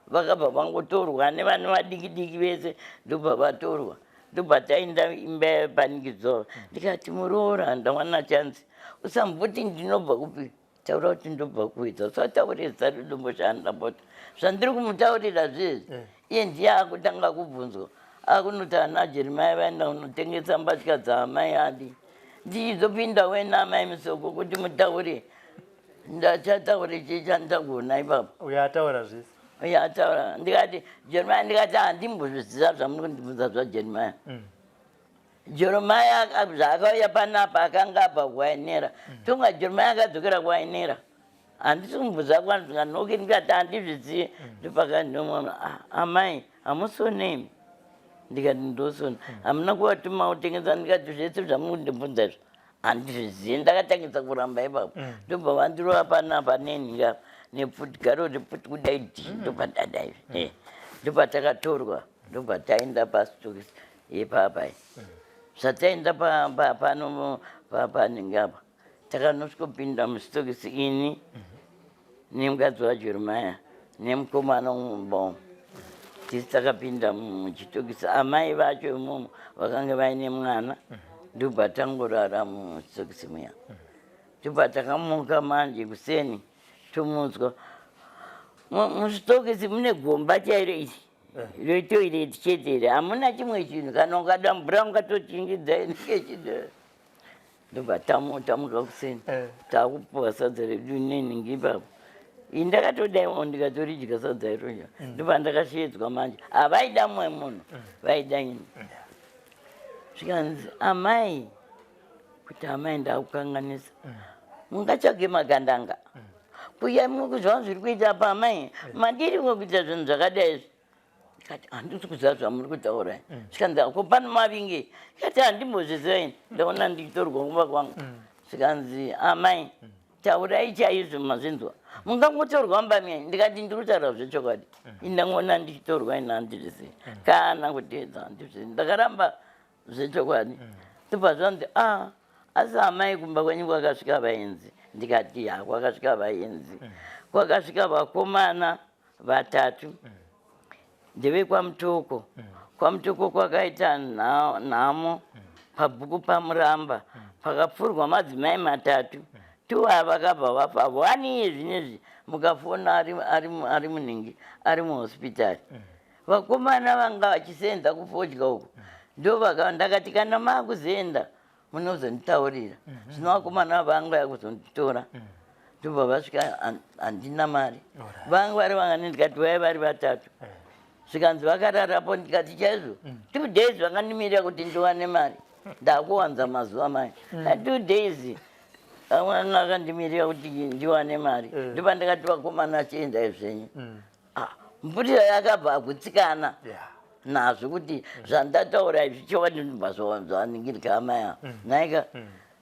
Vakabva vangotorwa nevana vadiki diki vese ndobva vatorwa. Ndobva taenda imba yapanikidzwa. Ndikati muroora ndawana chance. Usamboti ndinobva kupi. Taura kuti ndobva kuedza usataure zita redomboshanda but zvandiri kumutaurira zvezvi eh. iye ndiye akutanga kubvunzwa akunoti ana Jeremiah vaenda kunotengesa mbatya dzaamai adi ndichizopinda wena amai Musoko kuti mutaure ndachataure chii chandagona ipapo uyo ataura zvese uyo ataura ndikati Jeremiah ndikati handimbozviziva zvamuri kundibvunza zvaJeremiah mm. Jeremiah zvaakauya panapa akanga abva kuWainera. Tonga Jeremiah akadzokera kuWainera. Handisi kumubvunza kwanzwa ndikati handizvizive. Ndopakandinomuona ah, amai hamusone imi. Ndikati ndosona. Hamuna kuvatuma kutengesa ndikati zvese zvamukundibvunza izvo handizvizive. Ndakatangisa kuramba ipapo. Ndobva vandirova panapa nenhinga nepfuti garo repfuti kudai dhi ndobva ndadai. Eh, ndopatakatorwa ndobva taenda pasitokisi ipapa zvataenda pano panenge apa takanosvikopinda musitokisi ini nemukadzi wajeremaya nemukomana mumba umu tisi takapinda muchitokisi amai vacho imomo vakange vaine mwana ndobva tangorara musitokisi muya ndobva takamuka manje kuseni tomunzwa musitokisi mune gomba chairo iri retoilet chete here hamuna chimwe chinhu kana ukada mvura ungatochingidza inenge chida ndobva tamuka kuseni eh. takupuwa sadza redu neningi ipapo ini ndakatodaiwo ndikatoridya sadza iroyo mm. ndobva ndakashedzwa manje havaida mumwe munhu mm. vaida ini zvikanzi amai kuti amai ndakukanganisa mm. mungatsvage magandanga Kuya mukuzwa zviri kuita apa amai, madiri kuita zvinhu zvakadai izvi. Ndikati handisi kuziva zvamuri kutaura. Mm. Zvikanzi ko pano mavinge. Ndikati handimbozviziva ini. Ndaona ndichitorwa kumba kwangu. Mm. Zvikanzi amai mm. taurai chaizvo mazvinzwa. Mungangotorwa mumba mie. Ndikati ndiri kutaura zvechokwadi. Ini ndangoona ndichitorwa ini handizvizivi. Kana kuteedza handizvizivi. Ndakaramba zvechokwadi mm. tobva zvanzi a ah, asi amai kumba kwenyu kwakasvika vaenzi ndikati ya kwakasvika vaenzi mm. kwakasvika vakomana vatatu mm. ndevekwamutoko mm. kwamutoko kwakaita nhamo mm. pabhuku pamuramba mm. pakapfurwa madzimai matatu mm. two vakabva vafa one iye zvinezvi mukafona ari munhingi ari muhospitari mm. Vakomana vanga vachisenza kufodya uku ndovaka ndakati kana makuzoenda munozonditaurira mhm. zvino vakomana vanga yakuzonditora mhm. ndobva vasvika handina mari vanga vari vangani ndikati vaya vari vatatu eh. zvikanzi vakararapo ndikati chaizvo mm. two days vakandimirira kuti ndiwane mari ndakuwanza mazuva mai mm. 2 days vamwe akandimirira kuti ndiwane mari eh. ndopandakati vakomana chiendai zvenyu mm. Ah, mupurisa yakabva agutsikana Yeah. nazvo kuti zvandataura izvi chokwadi ndobva zvaningirika hama ya nhaika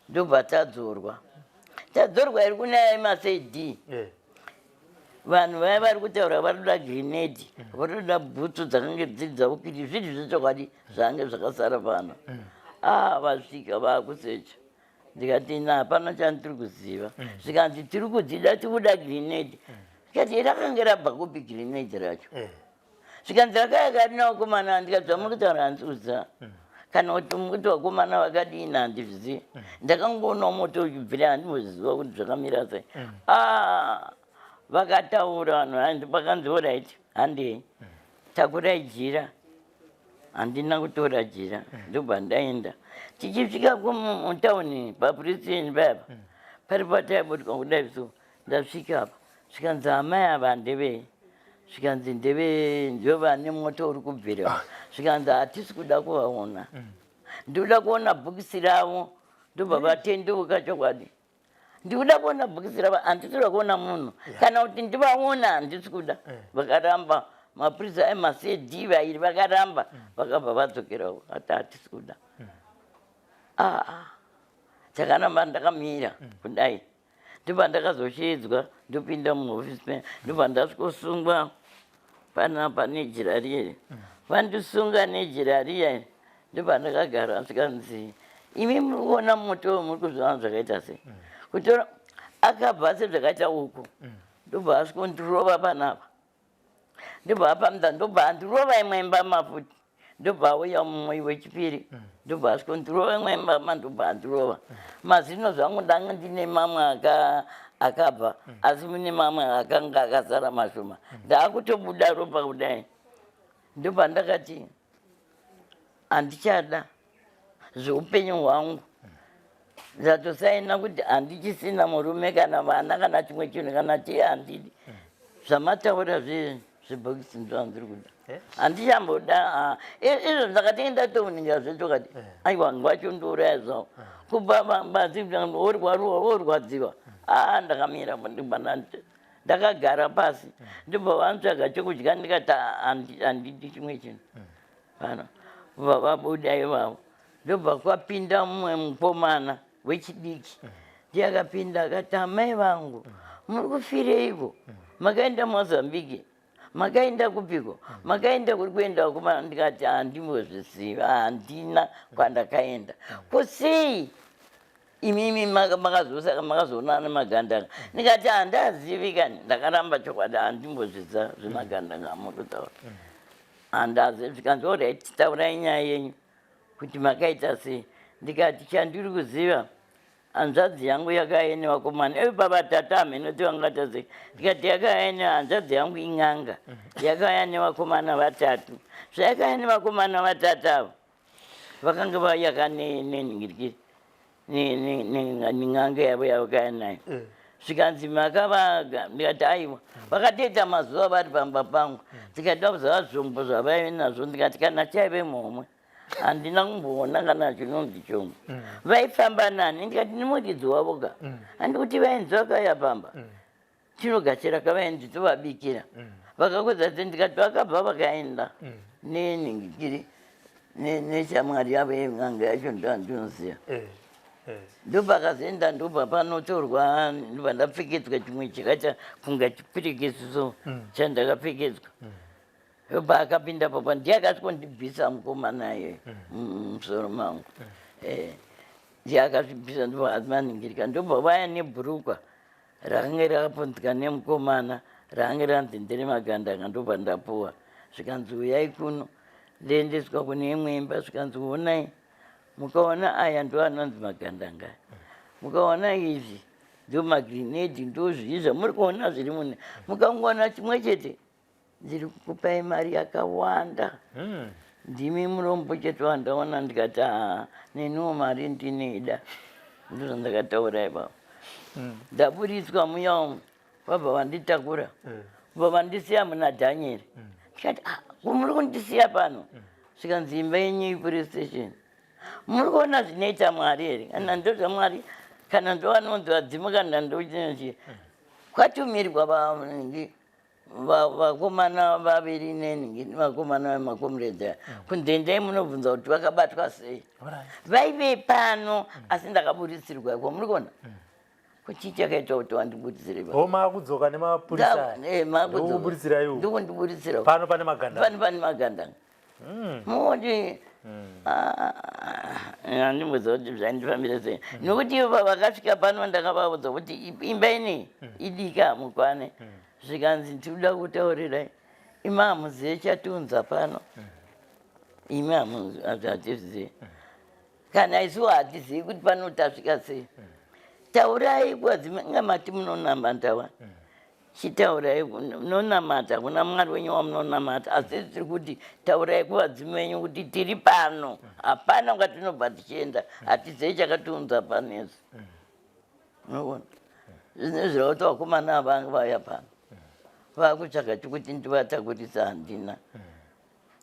ndobva tadzorwa tadzorwa iri kunaya yemaCD vanhu vaya vari kutaura vari kuda grenade vari kuda bhutsu dzakange dziri dzavo kuti zviri zvechokwadi zvange zvakasara pano ah vasvika vakusecha ndikati ina hapana chandiri kuziva zvikanzi tiri kudzida tikuda grenade ndikati rakange rabva kupi grenade racho Eh. zvikanzi rakaya karina vakomana ndikati zvamuri kutaura handisi kuziva kana kuti mukuti vakomana vakadini handizvizivi ndakangoonawo moto uchibvira handimboziva kuti zvakamira sei Ah, vakataura vanhu handi pakanzi alright handei takurai jira handina kutora jira ndobva ndaenda tichisvika mutauni papurisini payapa pari pataiburuka kudai so ndasvika apa zvikanzi amai ava ndevei zvikanzi ndeve ndovane moto uri kubvira zvikanzi hatisi kuda kuvaona ndinoda kuona bhokisi ravo ndobva vatendeuka chokwadi. Ndikuda kuona bhokisi rava, handisi kuda kuona munhu kana kuti ndivaona, handisi kuda. Vakaramba mapurisa emacd vairi vakaramba, vakabva vadzokerawo, ati hatisi kuda. Ah, takaramba ndakamira kudai, ndobva ndakazosheedzwa, ndopinda muhofisi me, ndobva ndasvikosungwa panapa nejira riye. Vandisunga nejira riya, ndobva ndakagara, zvikanzi, imi muri kuona moto, muri kuzviona zvakaita sei? Kutora akabva sezvakaita uku, ndobva asvikondirova panapa, ndobva apamda, ndobva andirova imwe mbama futi, ndobva auya mumwe wechipiri, ndobva asvikondirova imwe mbama, ndobva andirova mazino. Zvangu ndanga ndine mamwe akabva, asi mune mamwe akanga akasara mashoma, ndaakutobuda ropa kudai. Ndobva ndakati handichada zveupenyu hwangu, ndatosaina kuti handichisina murume kana vana kana chimwe chinhu kana chii, handidi zvamataura zvebhokisi, ndozvandiri kuda. Handichamboda. Ah, izvo ndakatenge ndatoningira zvetokati aiwa, ngwachondiuraya zvavo kubva bazi orwadziwa. Ah, ndakamira, ndibva ndakagara pasi, ndobva vantsvaga chokudya, ndikati, "Ah, handidi chimwe chinhu pano." Bva vabuda ivavo, ndobva kwapinda mumwe mukomana wechidiki, ndiye akapinda akati, amai vangu, muri kufireiko? Makaenda Mozambique, makaenda kupiko, makaenda kuri kuenda kuma? Ndikati handimbozviziva, handina kwandakaenda. Kusei imimi makazosaka makazoonana nemagandanga? Ndikati handazivi kani, ndakaramba chokwadi, handimbozviziva zvemagandanga amuri kutaura, handazivi. Zvikanzi, alright, taurai nyaya yenyu kuti makaita sei. Ndikati chandiri kuziva, hanzvadzi yangu yakauya nevakomana evi pavatatu, hameno vangaita sei. Ndikati yakauya nehanzvadzi yangu in'anga, yakauya nevakomana vatatu. Zvayakauya nevakomana vatatu avo, vakanga vayaka nenhingirikiri nen'anga yavo yavakauya nayo. Zvikanzi makavaga? Ndikati aiwa. Vakatoita mazuva vari pamba pangu. Ndikati kuziva zvombo zvavaive nazvo, ndikati kana chaive momwe handina kumboona kana chinonzi chombo. Vaifamba nani? Ndikati nemuridzi wavo ka, handi kuti vainzi vakauya pamba tinogashira kavaenzi tovabikira, vakakwedza se. Ndikati vakabva vakaenda nenhingikiri neshamwari yavo yen'anga yacho, ndoandinoziva. Ndopakazoenda, ndobva panotorwa, ndobva ndapfekedzwa chimwe chakaita kunga chipirikisi so chandakapfekedzwa. Ndobva akapinda papa, ndiye akasvikondibvisa mukomana iyoyo mumusoro mangu. Ndiye akazvibvisa, ndobva maningirika, ndobva vaya nebhurukwa rakanga rakapunzika nemukomana, rakanga ranzi ndere magandanga. Ndobva ndapuwa, zvikanzi uyai kuno. Ndiendeswa kune imwe imba, zvikanzi onai, mukaona aya ndo anonzi magandanga, mukaona izvi ndo magrenade, ndo zvii zvamuri kuona zviri mune, mukangoona chimwe chete ndiri kukupai mari yakawanda. Ndimi murombo chete wandaona. Ndikati haa, neniwo mari ndinoida. Ndozvandakataura ipapo. Ndaburitswa muya umu, vabva vanditakura, bva vandisiya muna Dhanieri. Ndikati, "Ah, ko muri kundisiya pano?" Zvikanzi imba yenyu ipolice station. Muri kuona zvinoita Mwari here? Kana ndozvaMwari, kana ndovanonzi vadzimu, kana ndochinchi kwatumirwa vakomana vaviri neni, vakomana vemakomrades, kunzendai munobvunza kuti vakabatwa sei. Vaive pano, asi ndakaburitsirwa iko. Muri kuona kuchii chakaita kuti wandiburitsire? O, maakudzoka nemapurisa? Ndokuburitsira iwo? Ndokundiburitsira. Pano pane magandanga? Pano pane magandanga. Muoti handimboziva kuti zvaindifambira sei, nokuti ivo pavakasvika pano ndakavaudza kuti imba inei idika, hamukwane. Zvikanzi ndinoda kutaurirai, imi hamuzive chatiunza pano, imi hatizvizivi, kana isuwo hatizivi kuti pano tasvika sei. Taurai kwadzimanga mati munonamata, chitaurai munonamata kuna Mwari wenyu wamunonamata, asi tiri kuti taurai kuvadzimu venyu kuti tiri pano, hapana kwatinobva tichienda, hatizivi chakatiunza pano izvi. Unoona zvine zvireva kuti vakomana ava vanga vauya pano vakutsvaga chekuti ndivatakurisa, handina.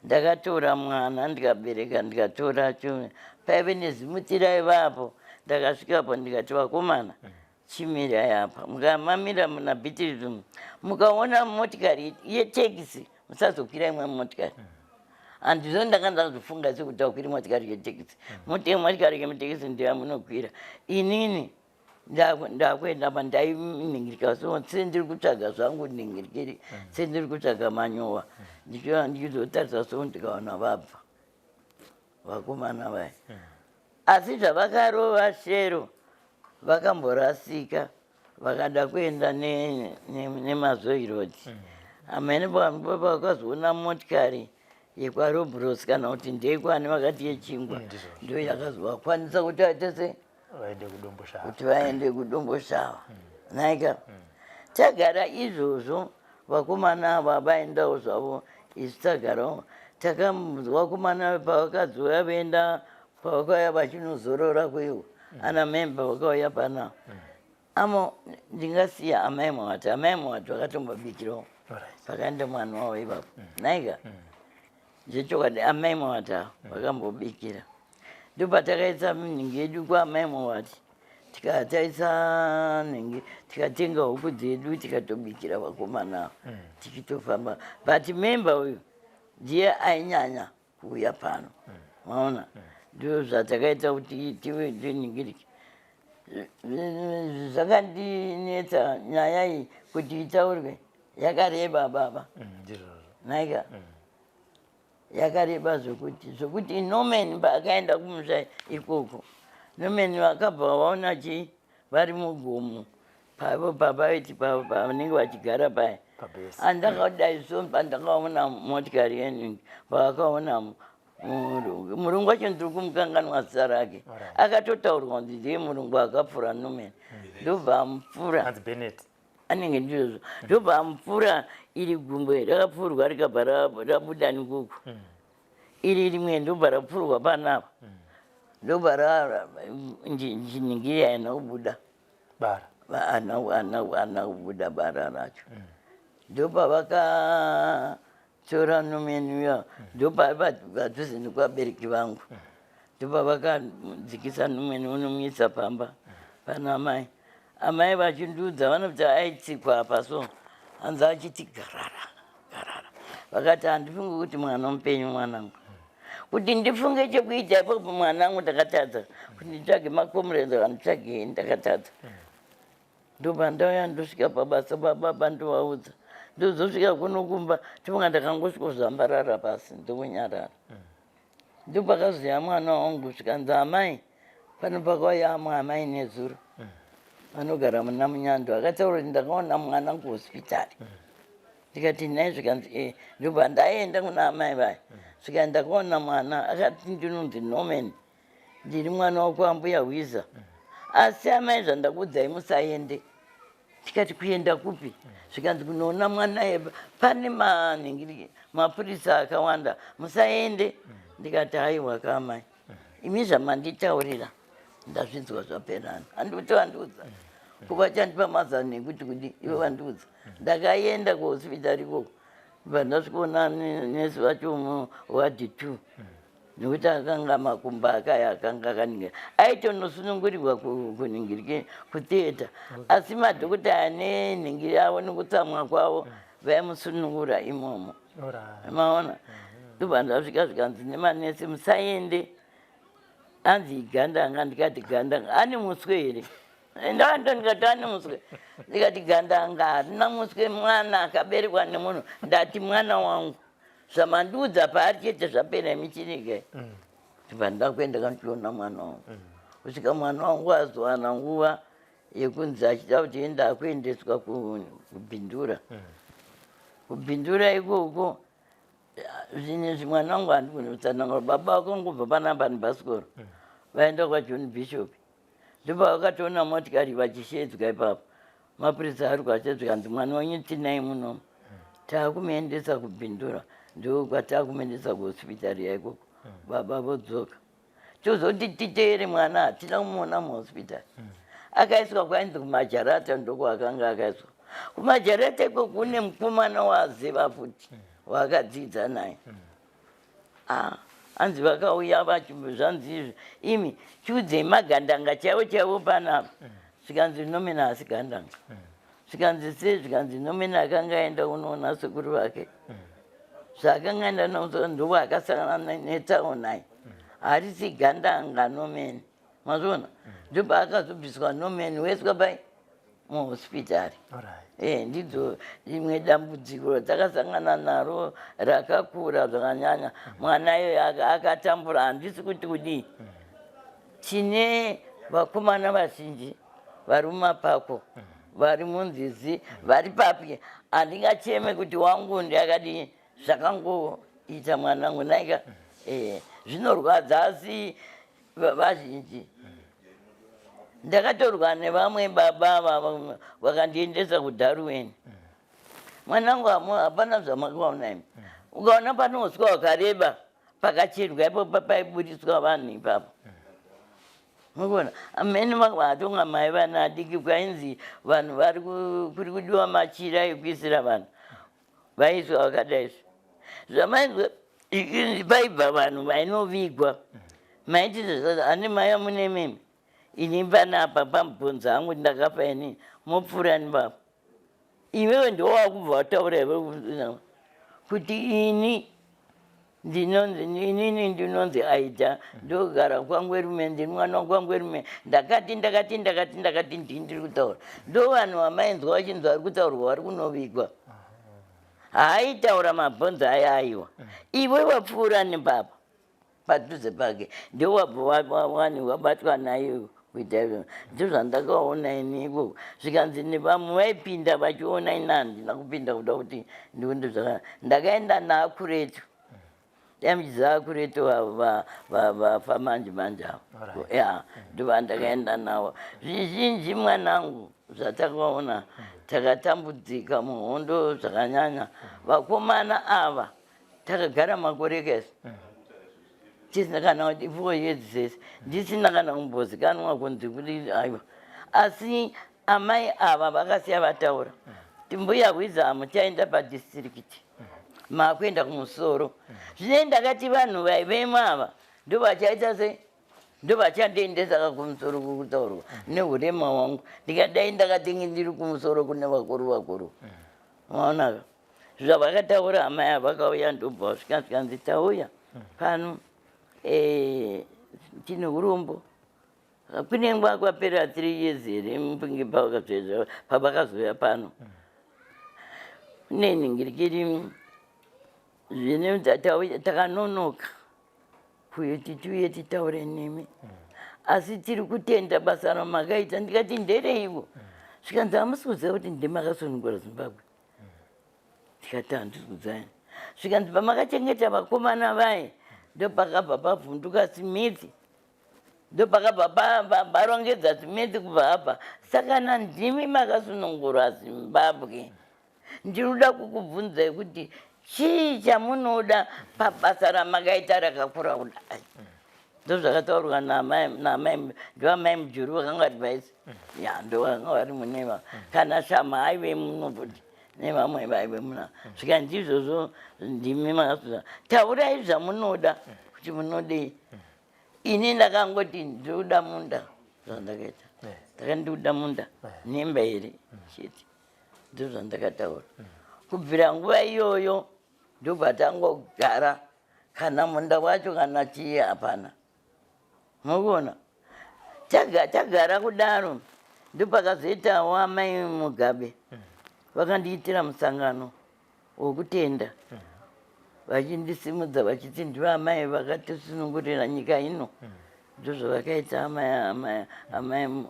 Ndakatora mwana ndikabereka, ndikatora chimwe, paive nezimuti raivapo. Ndakasvikapo ndikati, vakomana, Chimirai apa, mukamamira muna Beatrice, mukaona motikari yetekisi musazokwira imwe motikari. Handizvo ndanga ndazofunga sekuti akwiri motikari yetekisi. Motikari yemutekisi ndiyo yamunokwira. Inini ndakuenda pa ndainingirika so sendiri kutsvaga zvangu ningirikiri sendiri kutsvaga manyowa ndichizotarisa so ndikaona vabva vakomana vaya. Asi zvavakarova shero vakamborasika vakada kuenda nemaZoe Road. Amene pavakazoona motikari yekwaRobros kana kuti ndeyekwani vakati yechingwa ndiyo yakazovakwanisa kuti vaite se vaende kuDomboshava, kuti vaende kuDomboshava. Nhaika tagara izvozvo vakomana ava vaendawo zvavo, isu tagarawo vakomana pavakazouya voenda pavakauya vachinozorora kuiwo ana memba vakauya panapa. Amo ndingasiya amai Mwati, amai Mwati vakatombabikirawo pakaenda mwana wavo ipapo. Nhaika zvechokwadi amai Mwati avo vakambobikira, ndopatakaisa nhingi yedu kwaamai Mwati, tikataisa nhingi tikatenga huku dzedu tikatobikira vakomana ava tichitofamba. But memba uyu ndiye ainyanya kuuya pano, maona? Ndizvo zvatakaita kuti tive tiningirike. Zvakandinetsa nyaya iyi kuti itaurwe, yakareba baba. Naika yakareba zvokuti Norman paakaenda kumusha ikoko, Norman vakabva vaona chii vari mugomo pavo pavaiti pavanenge vachigara paya. Andakadai so pandakaona motikari yeningi pavakaona murungu, murungu wacho ndiri kumukanganwa zita rake, akatotaurwa kunzi ndiye murungu akapfura Norman, ndobva amupfura anenge ndizvozvo, ndobva amupfura iri gumbo rakapfurwa rikabva rabuda nikuku, iri rimwe ndobva rapfurwa panapa, ndobva chiningiri haina kubuda bara, ana kubuda bara racho. Ndopavakatora Norman uya, ndopapadhuze nekuvabereki vangu, ndopavakadzikisa Norman unomuisa pamba pana amai. Amai vachindiudza vanoti aitsikwa apa so hanzi achiti garara garara, vakati handifungi kuti mwana mupenyu mwanangu, kuti ndifunge chekuita ipapo mwanangu ndakatadza kuti nditsvage macomrades anditsvagei, ndakatadza. Ndobva ndauya ndosvika pabasa pababa ndovaudza, ndozosvika kuno kumba tofunga ndakangosvikozvambarara pasi ndokunyarara. Ndopakazoya mwana wangu zvikanzi amai pano pakauya amwe amai nezuro vanogara muna Munyando akataura kuti ndakaona mwana kuhospitari. Ndikati nhai? Zvikanzi e. Ndobva ndaenda kuna amai vaya, svika ndakaona mwana akati ndinonzi Norman, ndiri mwana wako ambuya Hwiza, asi amai zvandakuudzai musaende. Tikati kuenda kupi? Zvikanzi kunoona mwana eba pane manhingiri mapurisa akawanda, musaende. Ndikati haiwa kamai, imi zvamanditaurira ndazvinzwa zvaperana, handikuti vandiudza kuva chandipa mazano ekuti kudi ivo vandiudza. Ndakaenda kuhospitari ikoko, bva ndasvikoona nesi vacho wadi 2, nekuti akanga makumbo akaya akanga akaningira, aitonosunungurirwa kuningirike kutheatre, asi madhokota ane ningiri avo nekutsamwa kwavo vaimusunungura imomo, maona? Ndobva ndasvika zvikanzi nemanesi musaende, anzi gandanga. Ndikati gandanga ane muswe here? Ndando ndikati ane muswe, ndikati gandanga harina muswe, mwana akaberekwa nemunhu. Ndati mwana wangu zvamandiudza paari chete zvapera imichinike. Ndibva ndakuenda kandichiona mwana wangu kusvika mwana wangu azowana nguva yekunzi achida kuti enda akuendeswa kuBindura. KuBindura ikoko zvinhu izvi mwana wangu handigoni kutsanangura. Baba vakangobva panapa nebhasikoro vaenda kwaJohn Bishop, ndopavakatoona motikari vachishedzwa ipapo, mapurisa ari kwachedzwa, kanzi mwana wenyu tinai munomu, taakumuendesa kuBindura, ndokwataakumuendesa kuhospitari yaikoko. Baba vodzoka tozoti titeere mwana, hatina kumuona muhospitari. Akaiswa kwainzi kumajarata, ndokwaakanga akaiswa kumajarata iko kune mukomana waaziva futi waakadzidza naye. Hanzi vakauya vachi zvanzi izvi imi chiudzei magandanga chaivo chaivo panapa. Zvikanzi Nomina haasi gandanga. Zvikanzi sei? Zvikanzi Nomina akanga aenda kunoona sekuru vake. Zvaakanga aenda nomuso ndova akasangana netsaona iyi. Harisi gandanga Nomeni. Mazviona? Ndopaakazobviswa Nomeni woiswa pai muhospitari. Eh, ndidzo rimwe dambudziko ratakasangana naro rakakura zvakanyanya. Mwana iyoyo akatambura, handisi kuti kudii. Tine vakomana vazhinji vari mumapako, vari munzizi, vari papi. Handingacheme kuti wangu ndiakadii, zvakangoita mwanangu naika. Eh, zvinorwadza asi vazhinji. Ndakatorwa nevamwe baba ava vakandiendesa kuDarwin. Mwanangu hapana zvamakaona imi. Ukaona pane uswa hwakareba pakacherwa ipo paiburitswa vanhu ipapo. Mukuona amene vatonga mai vana adiki kwainzi vanhu vari kuri kudiwa machira ekuisira vanhu vaiswa vakadai zvamainzwa inzi paibva vanhu vainovigwa maiti ane mai amune mimi ini panapa pamubvunzo angu ndakafa ini mopfuura nibaba iwewe ndiwo wakubva wataura iwe kuti ini ndinonzi inini ndinonzi aida ndogara kwangwerume ndiri mwana wakwangwerume ndakati ndakati ndakati ndakati ndini ndiri kutaura ndo vanhu vamainzwa vachinzi vari kutaurwa vari kunovigwa haaitaura mabhonzo aya aiwa iwe wapfuura nebaba padhuze pake ndowabva wani wabatwa naye kuita izvo ndozvandakaona ini ikoko zvikanzi nevamwe vaipinda vachiona ini handina kupinda kuda kuti ndikunde zvaka ndakaenda naakuretu dai akuretu vafa manje manje avo ya ndovandakaenda navo zvizhinji mwanangu zvatakaona takatambudzika muhondo zvakanyanya vakomana ava takagara makore kese tisina kana kuti 4 years sese ndisina kana kumbozikanwa kunzi kuti aiwa asi amai ava vakasiya vataura kuti mbuya hwiza hamuchaenda padistrict makuenda kumusoro zvine ndakati vanhu vaivemo ava ndovachaita sei ndovachandiendesa ka kumusoro kukutaurwa nehurema hwangu ndikadai ndakatingi ndiri kumusoro kune vakuru vakuru maonaka Zvavakataura amai ava vakauya ndobva vasvika zvikanzi tauya pano eh, tine urombo kune nguva kwapera 3 years here mufunge pavakazouya pano nenhingirikiri zvine takanonoka kuti tiuye titaure nemi asi tiri kutenda basa ramakaita ndikati ndereiwo zvikanzi hamusi kuziva kuti ndimakasunungura Zimbabwe ndikati handisi kudzaya zvikanzi pamakachengeta vakomana vaye ndopakabva pavhunduka simiti ndopakabva parongedza simiti kubva apa saka nandimi makasunungura Zimbabwe ndinoda kukubvunzai kuti chii chamunoda pabasa ramakaita rakakura kudai ndozvakataurwa naamai ndoamai mujuru vakanga vari vaisi ya ndovakanga vari muneva kana shama aive muno futi nevamwe vaive muna svika ndizvozvo ndimi makasuza taurai zvamunoda kuti munodei ini ndakangoti ndinoda munda zvandakaita ndakandikuda munda nemba here chete ndozvandakataura kubvira nguva iyoyo ndobva tangogara kana munda wacho kana chii hapana mukuona tagara kudaro ndopakazoitawo amai Mugabe vakandiitira musangano wokutenda vachindisimudza vachiti ndivo amai vakatisunungurira nyika ino ndozvavakaita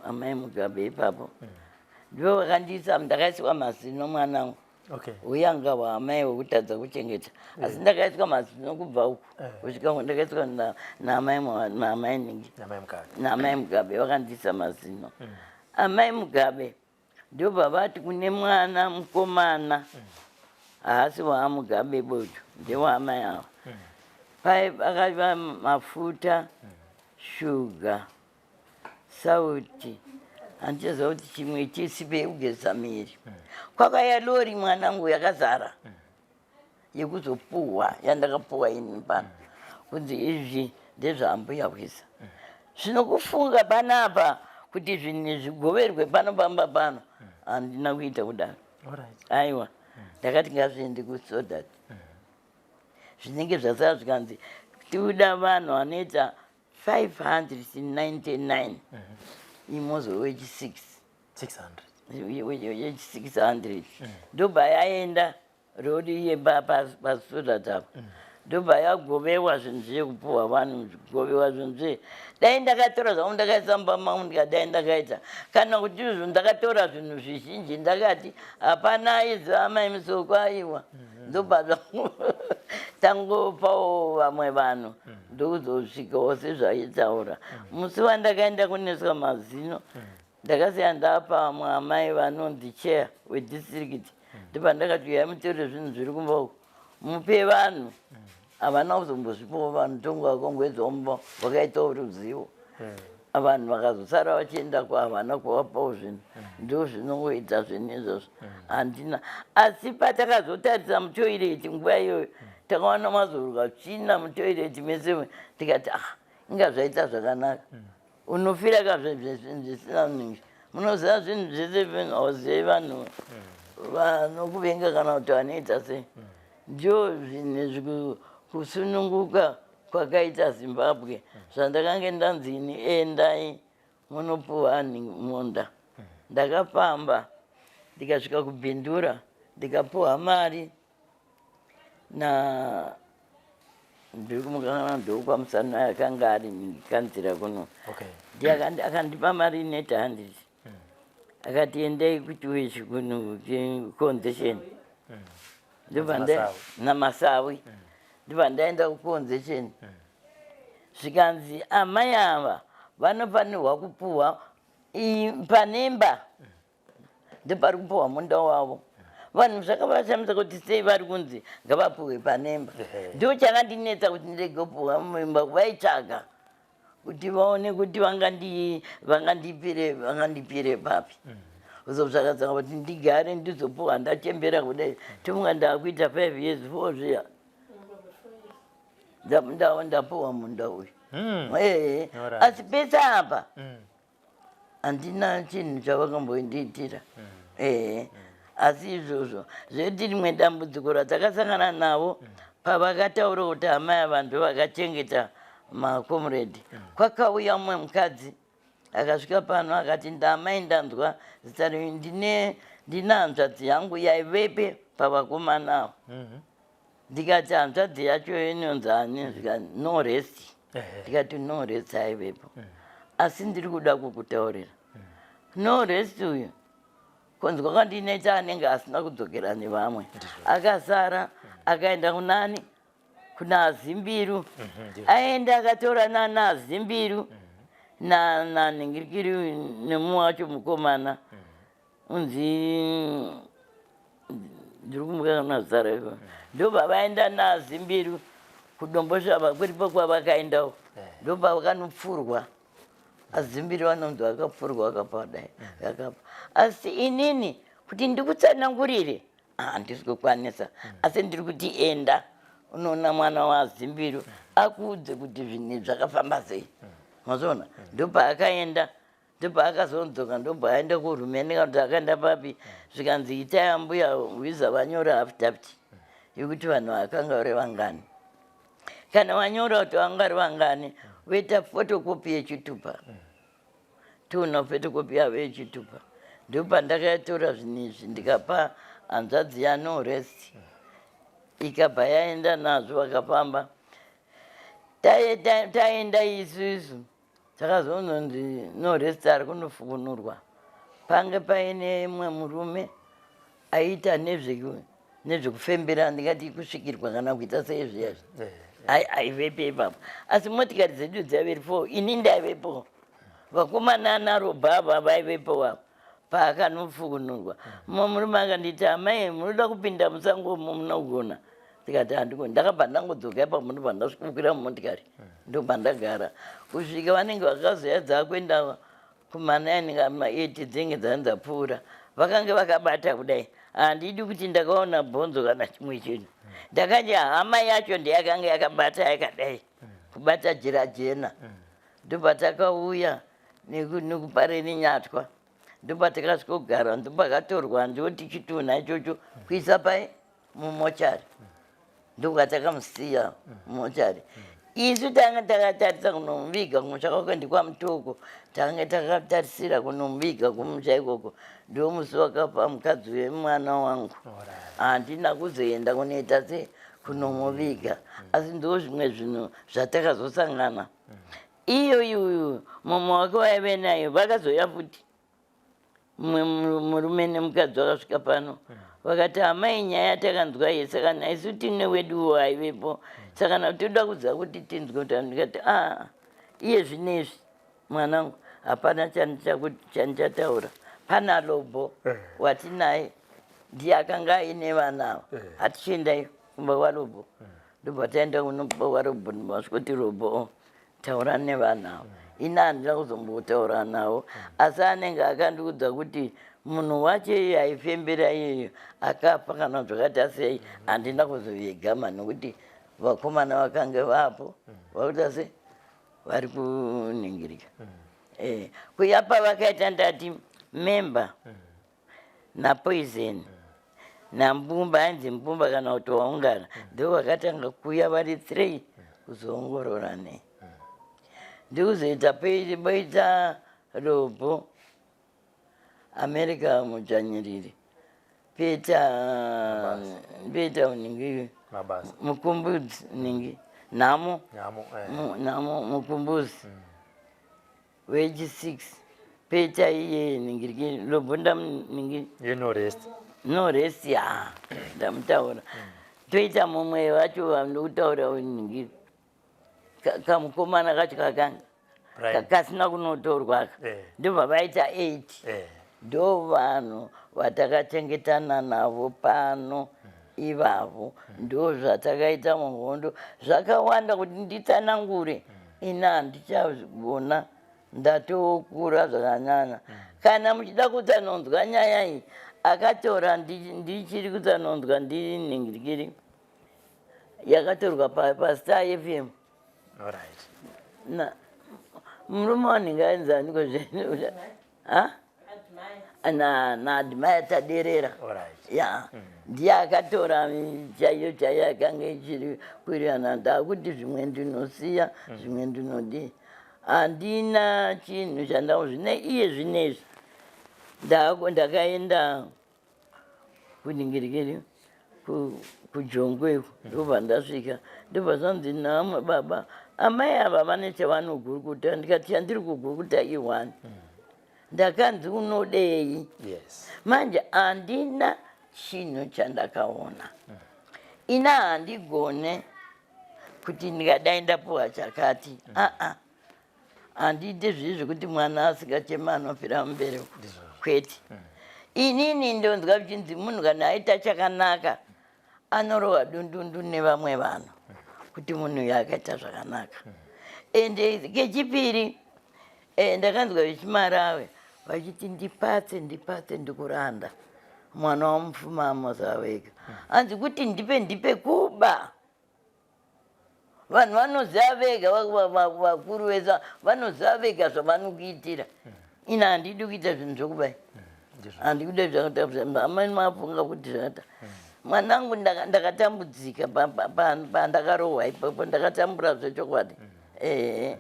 amai Mugabe ipapo ndivo vakandiisa ndakaiswa mazino mwanangu Okay. Huyanga hwaamai hwekutadza kuchengeta asi ndakaiswa mazino kubva uku kusvika uku ndakaiswa naamai naamai ningi Namai Mugabe. naamai Mugabe vakandiisa mazino amai Mugabe ndobva vati kune mwana mukomana haasi waaMugabe bodo ndewaamai ava pai vakaiva mafuta shuga sauti handichaziva kuti chimwe chesipo yekugeza miri kwakauya lori mwanangu yakazara yekuzopuhwa yandakapuhwa ini pano kunzi izvi ndezvaambuya hwisa zvino kufunga panapa Kuti zvinhu zvigoverwe pano pamba pano, handina kuita kudaro. Aiwa, ndakati ngazviende kuSodat. Zvinenge zvasara zvikanzi tikuda vanhu vanoita 599, imozo wechi6 wechi600 ndobva yaenda rori yemba paSodat apa, ndobva yagovewa zvinhu zviye, kupuhwa vanhu, zvigovewa zvinhu zviye. Dai ndakatora zvangu ndakaisa mumba mangu, ndikadai ndakaita kana kuti izvo ndakatora zvinhu zvizhinji, ndakati hapana aiziva amai Musoko. Aiwa, ndobva zvangu tangopawo vamwe vanhu, ndokuzosvikawo sezvaitaura. Musi wandakaenda kuneswa mazino, ndakasiya ndapa vamwe amai vanonzi chair wedistrict. Ndobva ndakati, "Uyai mutore zvinhu zviri kumba uku, mupe vanhu." Havana kuzombozvipawo vanhu, tongo vakongoedzawo mumba, vakaitawo ruzivo. Vanhu vakazosara vachienda ko, havana kuvapawo zvinhu. Ndo zvinongoita zvinhu izvozvo, handina. Asi patakazotarisa mutoireti nguva iyoyo, takawana mazorwa tsvina mutoireti mese. Tikati, "Ah, inga zvaita zvakanaka." Unofira ka zvinhu zvisina ningi. Munoziva zvinhu zvese, hauzivi vanhu vanokuvenga kana kuti vanoita sei. Ndio zvinhu izvi, kusununguka kwakaita Zimbabwe, zvandakange ndanzi ini endai munopuwa munda. Ndakafamba ndikasvika kuBindura, ndikapuwa mari na ndiri kumukangana, ndokwamusana akanga ari kanzira kuno. Ndiye akandipa mari inoita 100, akati endai kuti wechi kuno concession. Ndobva naMasawi, ndobva ndaenda kuconcession, zvikanzi amai ava vanofanirwa kupuhwa panemba, ndopari kupuhwa munda wavo. Vanhu zvakavashamisa kuti sei vari kunzi ngavapuhwe panemba. Ndo chakandinetsa kuti ndirege kupuhwa mumba. Vaitsvaga kuti vaone kuti vangandipire papi, kuzotsvaka kuti ndigare ndizopuhwa ndachembera kudai. Tofunga ndakuita 5 years, 4 zviya, ndapuhwa munda uyu. Ehe. Asi pese apa handina chinhu chavakambondiitira. Ehe, asi izvozvo zveti rimwe dambudziko ratakasangana navo pavakataura kuti amai ava ndo vakachengeta makomredi, kwakauya mumwe mukadzi akasvika pano akati, "Ndamai, ndanzwa zita renyu, ndine hanzvadzi yangu yaivepe pavakomana ava." Ndikati, "Hanzvadzi yacho inonzi ani?" Zvika no rest. Ndikati, "No rest aivepo, asi ndiri kuda kukutaurira no rest uyu, kunzwa kwandinoita anenge asina kudzokera nevamwe, akasara akaenda kunani, kuna Azimbiru." Aenda akatora nana Azimbiru nanhingirikiri nemumwe wacho mukomana unzi, ndiri kumuka nazita rako. Ndobva vaenda naZimbiru kuDomboshava, kuripo kwavakaendawo, ndobva vakanopfurwa. Azimbiru vanonzi vakapfurwa, vakapa dai vakapa. Asi inini kuti ndikutsanangurire handisi kukwanisa, asi ndiri kuti enda unoona mwana waZimbiru akuudze kuti zvinhu zvakafamba sei. Mazona, ndopaakaenda, ndopaakazodzoka, ndobva aenda kuhurumende kana kuti akaenda papi, zvikanzi itai ambuya Wiza vanyora affidavit yekuti vanhu vakanga vari vangani. Kana vanyora kuti vanga vari vangani, voita photocopy yechitupa, toona photocopy yavo yechitupa. Ndopandakatora zvinhu izvi ndikapa hanzvadzi yano rest, ikabva yaenda nazvo, vakafamba. Taenda isusu, takazononzi no rest ari kunofukunurwa. Pange paine mumwe murume aiita nezvekufembera, ndingati kusvikirwa kana kuita seizviyazvi, aivepo ipapo. Asi motikari dzedu dzaive four, ini ndaivepo, vakomana narobha ava vaivepo vavo. Paakanofukunurwa, mumwe murume akanditi, "Amai, munoda kupinda musango umo, munogona?" Ndikati, "Handikoni." Ndakabva ndangodzoka ipapo, ndobva ndasvika mumotikari, ndobva ndagara kusvika vanenge vakazoya dzakuenda kuma9 kama8 dzinenge dzani dzapfuura. Vakange vakabata kudai, handidi kuti ndakaona bhonzo kana chimwe chinhu. Ndakati hama yacho ndeyakanga yakabata yakadai, kubata jira jena. Ndobva takauya. NekuParirenyatwa ndopatakasvikogara, ndopakatorwa ndoti chitunha ichocho kuisa pai mumochari, ndokwatakamusiya mumochari. Isu tanga takatarisa kunomuviga kumusha kwake ndikwaMutoko, tanga takatarisira kunomuviga kumusha ikoko. Ndo musi wakafa mukadzi wemwana wangu, handina kuzoenda kunoita se kunomuviga, asi ndo zvimwe zvinhu zvatakazosangana. Iyo uyu mumwe wake waive naye vakazouya futi, mumwe murume nemukadzi vakasvika pano, vakati, "Amai, nyaya yatakanzwa iyi, saka naisu tine weduwo aivepo, saka na toda kuziva kuti tinzwe kuti." Ndikati, "A, iye zvinezvi mwanangu hapana chandichataura. Pana Lobo watinaye, ndiye akanga aine vana ava. Hatichiendai kumba kwaLobo." Ndobva taenda kunomba kwaLobo, ndobva "Lobo, taura nevanhu ava." Ini handina kuzombotaura navo, asi anenge akandiudza kuti munhu wacho iye aifembera iyeyo akafa kana zvakaita sei. Handina kuzovigama nokuti vakomana vakange vapo vakuita se vari kuningirika. Kuya pavakaita, ndati memba naPoison naMbumba, ainzi Mbumba kana kuti Waungana, ndo vakatanga kuuya vari three kuzoongorora nei. Ndikuzoita poita Lobo, America mudzvanyiriri, Peter, Peter uningi. Mabasa. Mukumbudzi ningi Nhamo. Nhamo. Nhamo Mukumbuzi wechi6, Peter iye ningiriki Lobo ndamuningi. Ye no rest. No rest ya ndamutaura. Toita mumwe wacho vandokutaura ningi kamukomana kacho kakanga Brian. Kasina kunotorwa ka. Ndobva vaita 8. Ndo vanhu vatakachengetana navo pano ivavo. Ndo zvatakaita muhondo zvakawanda. Kuti nditsanangure ina handichagona, ndatokura zvakanyanya. Kana muchida kutsanonzwa nyaya iyi, akatora ndichiri kutsanonzwa ndiri ningirikiri yakatorwa paStar FM. Alright. Na murume wanhinga ainzi aniko zve ha naAdmire Taderera. Ya, ndiye akatora chaiyo chaiyo akanga ichiri kuwirirana. Ndakuti zvimwe ndinosiya, zvimwe ndinodii, handina chinhu chandau zvine iye zvinezvi. Ndakaenda kuningirikiri kuJongwe, ndobva ndasvika, ndobva zvanzi namwe baba, "Amai ava vane chavanogurukuta." Ndikati, "Chandiri kugurukuta i1, ndakanzi unodei?" Manje handina chinhu chandakaona. Ina handigone kuti ndingadai ndapuwa chakati. Aa, handiite zvii zvekuti mwana asingachema anofira mubereko, kwete. Inini ndonzwa zvichinzi munhu kana aita chakanaka anorohwa dundundu nevamwe vanhu kuti munhu uyu akaita zvakanaka. Ende kechipiri, ndakanzwa vechiMarawe vachiti, "Ndipatse, ndipatse, ndikuranda mwana wamupfuma Mozawega." Hanzi kuti ndipe, ndipe kuba. Vanhu vanoziva vega, vakuru vese vanoziva vega zvavanokuitira. Ina handidi kuita zvinhu zvokubai, handikude zvakaita amai mafunga kuti zvakaita. Mwanangu, ndakatambudzika pandakarohwa ipapo, ndakatambura zvechokwadi. Ehe,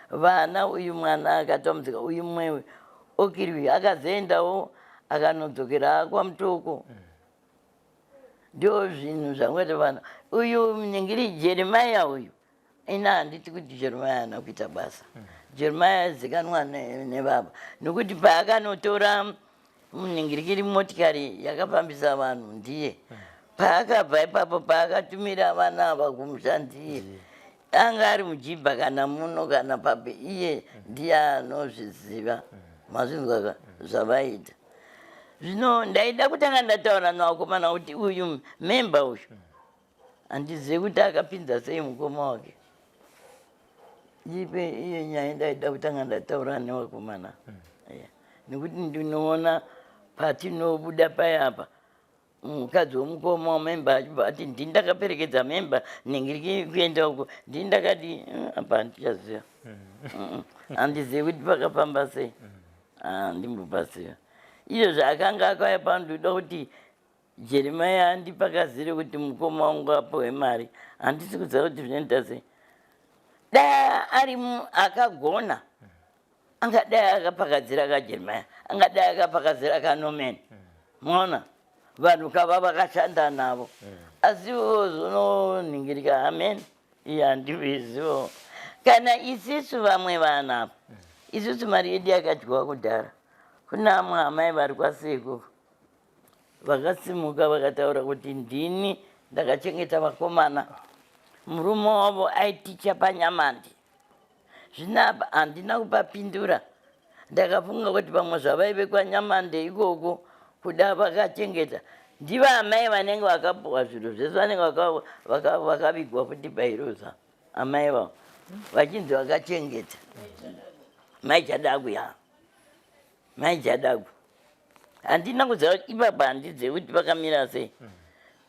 vana, uyu mwana akatambudzika, uyu mumwe Okirwi akazoendawo akanodzokera kwaMutoko. Ndo zvinhu zvangoita vana. Uyu ningiri Jeremaya uyu, ina handiti kuti Jeremaya haana kuita basa. Jeremaya aizikanwa nebaba nokuti paakanotora muningirikiri motikari yakafambisa vanhu ndiye, paakabva ipapo paakatumira vana ava kumusha ndiye, anga ari mujibha kana muno kana papi, iye ndiye anozviziva. Mazvinzwa zvavaita. Zvino ndaida kutanga ndataura nevakomana kuti uyu memba uyu handizivi kuti akapinza sei mukoma wake ipe. Iyo nyaya ndaida kutanga ndataura nevakomana. Yeah. Nekuti ndinoona patinobuda payapa. Mukadzi womukoma wamemba achibva ati ndini ndakaperekedza memba ningiri kuenda uko ndini ndakati hmm, apa handichaziva hmm. Handizivi kuti pakafamba sei hmm. Handimbopaziva izvo zvaakanga akauya pano ndikuda kuti Jeremiah andipakazire kuti mukoma wangu apohe mari handisi kuziva kuti zvinoita sei dai ari akagona angadai akapakadzira kaJeremiah angadai akapakadzira kaNorman maona vanhu kava vakashanda navo asi zvononingirika amen iye handivizivo kana isisu vamwe vanhu apa isusu mari yedu yakadyiwa kudhara kune amwe amai vari kwaseko vakasimuka vakataura kuti ndini ndakachengeta vakomana murume wavo aiticha panyamandi Zvino apa handina kupapindura ndakafunga kuti pamwe zvavaive kwaNyamande ikoko kuda vakachengeta ndivo amai vanenge vakapuwa zviro zvese vanenge vakavigwa futi pairoza amai vavo vachinzi vakachengeta mai Chadagu ya mai Chadagu handina kuziva kuti ipapa handizivi kuti vakamira sei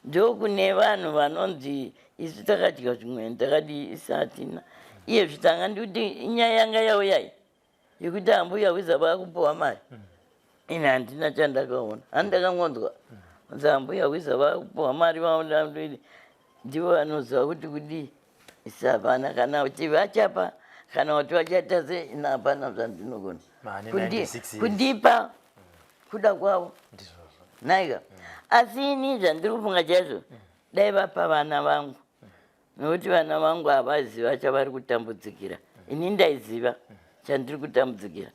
ndokune vanhu vanonzi isu takadya zvimwe takadii isu hatina iye zvitanga ndikuti inyaya yanga yauyai yekuti ambuya wiza vakupuwa mari ini handina chandakaona handakangonzwa nzi ambuya wiza vakupuwa mari vaona ndivo vanoziva kuti kudii isu hapana kana kuti vachapa kana kuti vachaita sei ini hapana zvandinogona kundipa kuda kwavo naika asi ini zvandiri kufunga chaizvo dai vapa vana vangu nokuti vana vangu havaziva chavari kutambudzikira ini ndaiziva chandiri kutambudzikira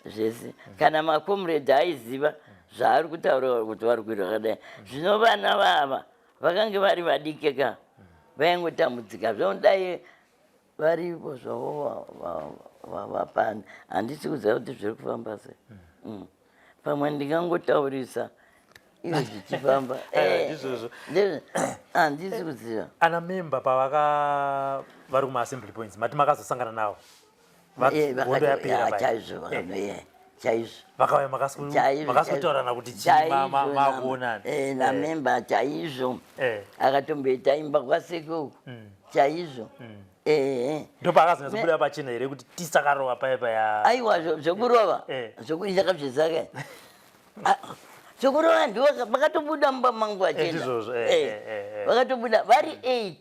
zvese kana makomredi aiziva zvaari kutaura kuti vari kuita zvakadai zvino vana vava vakange vari vadike ka vaingotambudzika zvonodai varipo zvavo vapani handisi kuziva kuti zviri kufamba sei mm. Pamwe ndingangotaurisa izvo zvichifamba eh, ndizvozvo handisi kuziva ana memba pavaka vari kumaassembly points mati makazosangana navo eh, hondo yapera chaizvo eh. Chaizvo vakauya makasutaurana kuti chii makuonana namemba chaizvo akatomboita imba kwaseke uku mm. chaizvo mm. Ehe. Ndopaakazonyatsobuda pachena here kuti tisakarova paya paya? Aiwa zvekurova. Eh. Zvekuita kabzvezake. Ah, zvekurova ndiwo vakatobuda mumba mangu vachena. Eh, ndizvozvo, eh, eh, eh, eh. Vakatobuda vari 8.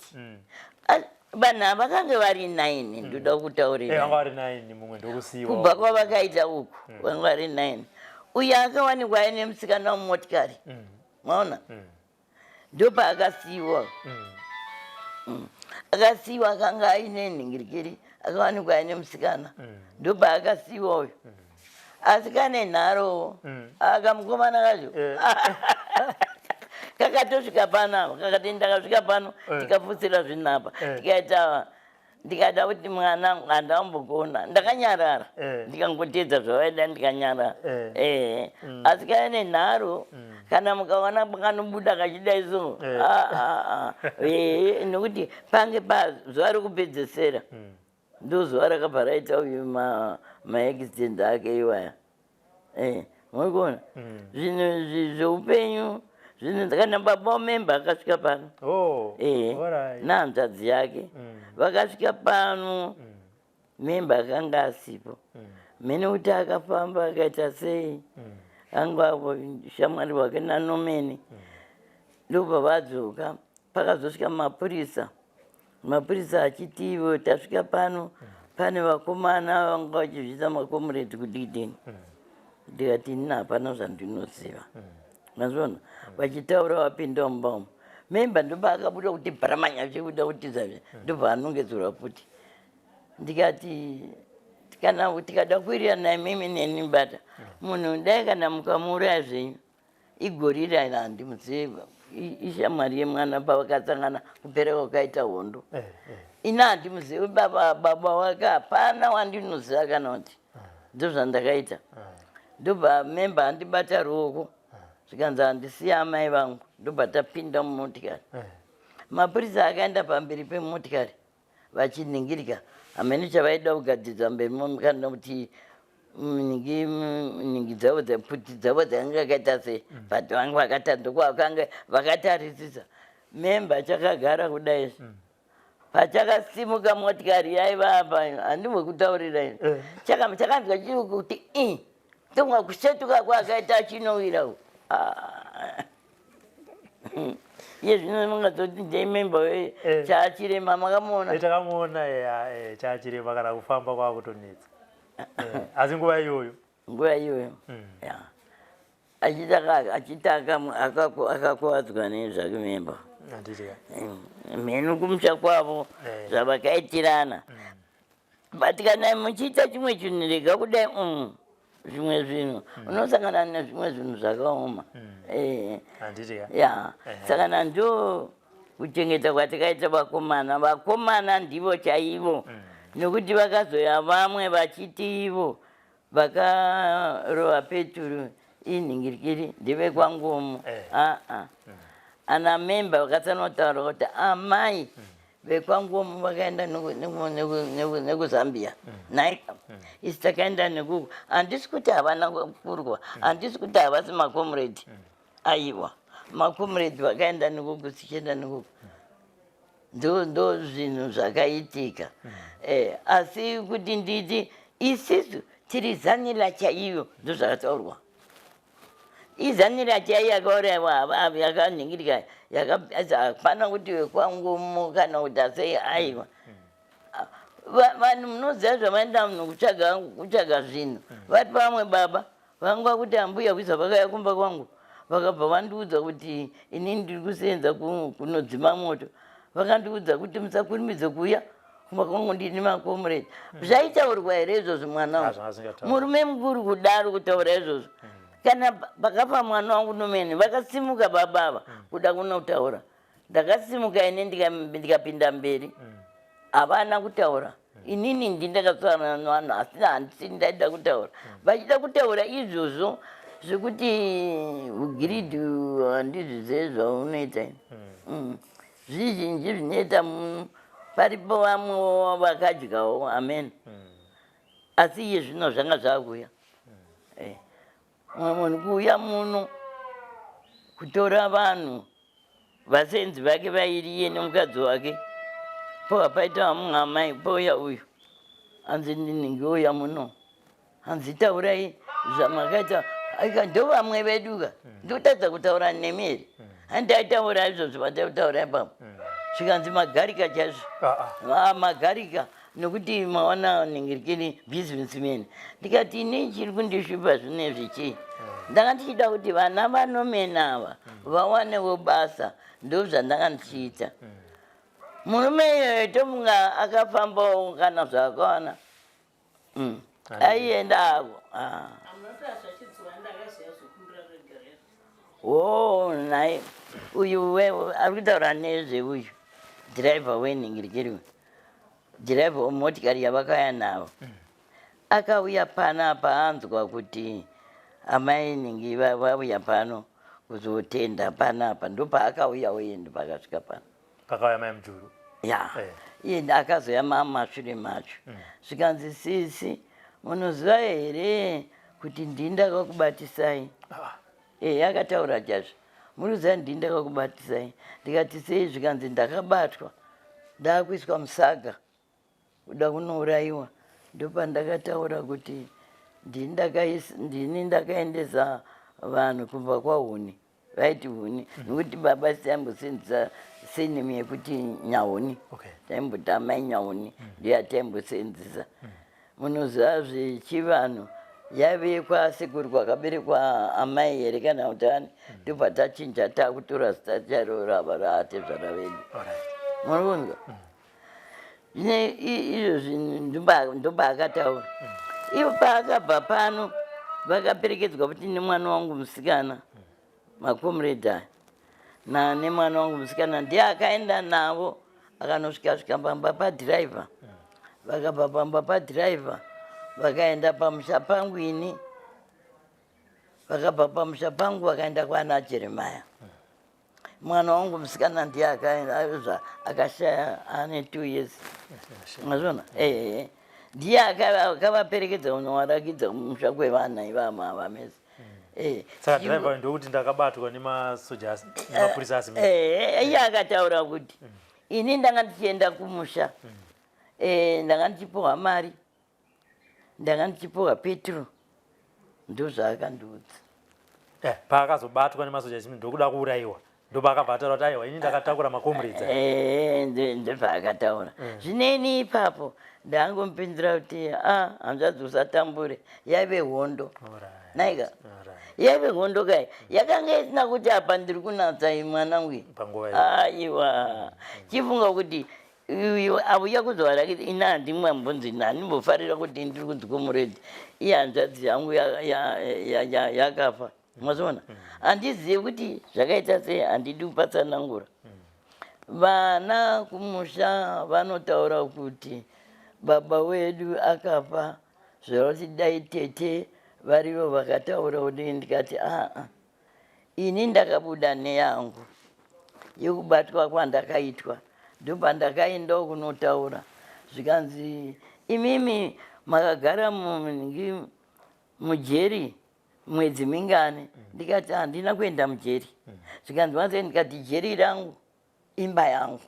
Ah, vanhu ava vakange vari 9 ndoda kutaurira. Eh, vanga vari 9 mumwe ndokusiiwa. Kubva kwavakaita uku vanga vari 9. Uyo akawanikwa aine musikana mumotikari. Maona? Ndopaakasiiwa mm. mm. Akasiiwa akanga aine nhingirikiri akawanikwa aine musikana mm. Ndopaakasiiwa uyu mm. Asi kane nharowo mm. Akamukomana kacho eh. Kakatosvika pano apa kakati ndakasvika pano eh. Tikafutsira zvinhu apa eh. Tikaita ndikada kuti mwana handambogona ndakanyarara eh. Ndikangoteedza zvavaida ndikanyarara eh. Eh. Asi kaive nenharo mm. Kana mukaona kanobuda kachidai so eh. ah, ah, ah. Nekuti pange pazuva rekupedzesera mm. Ndozuva rakabva raita uyu maaccident ake iwaya eh, muri kuona mm. Zvinhu zveupenyu zvinhu kana baba wamemba akasvika pano oh, eh, nahanzvadzi yake mm. Vakasvika pano mm. Memba akanga asipo mm. Mene kuti akafamba akaita sei mm. Anga shamwari wake nanomeni mm. Ndobva vadzoka pakazosvika mapurisa mapurisa achiti ivo tasvika pano pane vakomana vanga vachizviita makomuredi kudidini ndikati ini hapana zvandinoziva mazviona vachitaura vapinda mumba umu memba ndoba akabuda kuti bharamanya chekuda kutiza ndobva anongedzerwa futi ndikati kana tikada kuwirirana imimi neni bata munhu dai kana mukamuuraya zvenyu Igorira iri handimuzivi ishamwari yemwana pavakasangana kupera kwakaita hondo eh, eh. Ini handimuzivi baba baba wake hapana wandinoziva kana kuti ndozvandakaita ndobva memba andibata ruoko zvikanzi handisiya amai vangu ndobva tapinda mumotikari eh. Mapurisa akaenda pamberi pemotikari vachiningirika hamene chavaida kugadzidza mberi kana kuti Nhingi nhingi dzavo dzepfuti dzavo dzakanga akaita sei mm. but vanga vakatandokwakange vakatarisisa memba chakagara kudai mm. Pachakasimuka motikari yaiva apa handimbokutaurira ini eh. Chakanzwa chiri kuti i tonga kusvetuka kwakaita chinowira ah. Iye zvino mungazoti ndememba eh. Chaachirema makamuona eh, takamuona chaachirema kana kufamba kwakutonetsa asi nguva iyoyo nguva iyoyo mm. ya achita akakuvadzwa nezvake memba mheno kumusha kwavo eh. zvavakaitirana mm. but kana muchiita chimwe chinhu rega kudai mm, zvimwe zvinhu mm. unosangana nezvimwe zvinhu zvakaoma eh. Ya eh. Saka nando kuchengeta kwatikaita vakomana vakomana ndivo chaivo nekuti vakazoya vamwe vachiti ivo Vakarova peturu inhingirikiri ndevekwangomo eh. aa ah, mm. Ana memba vakasanotaura kuti amai mm. vekwangomo vakaenda nekuzambia mm. Naika isi takaenda nekuku handisi kuti havana kurwa handisi kuti havasi makomredi aiwa makomredi vakaenda nekuku tichienda nekuku ndo ndo zvinhu zvakaitika mm. Eh, asi kuti nditi isisu tiri zanila chaiyo ndozvakataurwa izanila chaiyo yakauraiwa yakanhingirika hapana kuti wekwangumu kana kuti asei aiwa mm. Vanhu munoziva zvavaenda munhu kutsvaga kutsvaga zvinhu mm. Vari pamwe baba Vanga vakuti ambuya kuisa vakauya kumba kwangu vakabva vandiudza kuti inini ndiri kusenza kunodzima moto vakandiudza kuti musakurumidze kuuya kumba kwangu ndini makomuredi mm. Zvaitaurwa here izvozvo mwana wangu murume mukuru kudaro kutaura izvozvo mm. Kana pakafa mwana wangu nomene vakasimuka baba ava mm. Kuda kunotaura ndakasimuka ini ndikapinda mberi havana kutaura inini ndi ndakasangana nevanhu asi handisi ndaida kutaura vachida kutaura izvozvo zvekuti ugiridhi handizvizive zvaunoita ini mm. Zvizhinji zvinoita paripo vamwe vakadyawo amen mm. Asi iye zvino zvanga zvakuya eh. Mumwe munhu kuuya muno kutora vanhu vasenzi vake vairi iye nemukadzi wake poa paita vamwe amai pouya uyu hanzi ndinenge uya muno hanzi taurai zvamakaita aika ndovamwe veduka ndotadza kutaura nemi here handaitaura izvozvo vatautaura ipapo zvikanzi magarika chaizvo ah, ah. Magarika nokuti mawana ningirikini businessman ndikati ini chiri kundishupa zvinezvi chii ndanga ndichida kuti vana vanomena ava vawanewo basa ndozvandanga ndichiita murume iyoyo tomunga akafambawo kana zvaakawana mm. Aienda ako ah. Wo naye uyu ari kutaura nezve uyu dhiraivha wenhingirikiri dhiraivha wemotikari yavakauya navo mm. Akauya panapa anzwa kuti amai nhingi vauya pano kuzotenda panapa ndopaakauya uye ndopakasvika pano pakauya mai mujuru ya eh. Iye akazoya mamashure macho mm. Zvikanzi sisi munoziva here kuti ndini ndakakubatisai ah. E akataura chaizvo munoziva ndini ndakakubatisai ndikati sei zvikanzi ndakabatwa ndakuiswa musaga kuda kunourayiwa ndopandakataura kuti ndini ndakaendesa vanhu kumba kwahuni vaiti huni nekuti baba taimbosenzesa sename yekuti nyahuni taimboti amai nyahuni ndiyo yataimbosenzesa munoziva zvechivanhu yaive kwasekuru kwakaberekwa amai here kana kuti ani ndobva tachinja takutora zita chairo rava raatezvara vedu muri kunzwa izvo zvinhu ndopaakataura ivo paakabva pano vakaperekedzwa kuti nemwana wangu musikana makomrade aya na nemwana wangu musikana ndiye akaenda navo akanosvika svika pamba padhiraivha vakabva pamba padhiraivha vakaenda pamusha pangu ini vakabva pamusha pangu vakaenda kwana jeremaya mwana wangu musikana ndiye akaenda akashaya ane 2 years mazvona ehe. Ndiye akavaperekedza unowarakidza kumusha kwevana ivava ava mese. Eh, Saka driver ndokuti ndakabatwa nemasoja nemapurisa asi. Eh, iye akataura kuti ini ndanga ndichienda kumusha. Eh, ndanga ndichipuhwa mari. Ndanga ndichipuhwa petro. Ndozvaakandiudza. Eh, paakazobatwa nemasoja asi ndokuda kuurayiwa. Ndopaakabva ataura kuti aiwa ini ndakatakura macomrades. Eh, ndozvaakataura. Zvino ini ipapo ndangomupindura kuti a hanzvadzi usatambure, yaive hondo. Naika yaive hondo kai yakanga isina kuti apa ndiri kunatsa iyi mwana uyu Panguva iyo. Aiwa, chifunga kuti uyu auya kuzovarakidza, ini handimwambonzi handimbofarira kuti ndiri kunzi comrade, iye hanzvadzi yangu yakafa. Mazviona, handizivi kuti zvakaita sei, handidi kupatsanangura. Vana kumusha vanotaura kuti baba wedu akafa, zvoreva kuti dai tete varivo vakataura kuti, ndikati aa, ini ndakabuda neyangu yekubatwa kwandakaitwa, ndopandakaendawo kunotaura, zvikanzi imimi makagara mujeri mwedzi mingani? Ndikati handina kuenda mujeri. Zvikanzi wanze, ndikati jeri rangu imba yangu,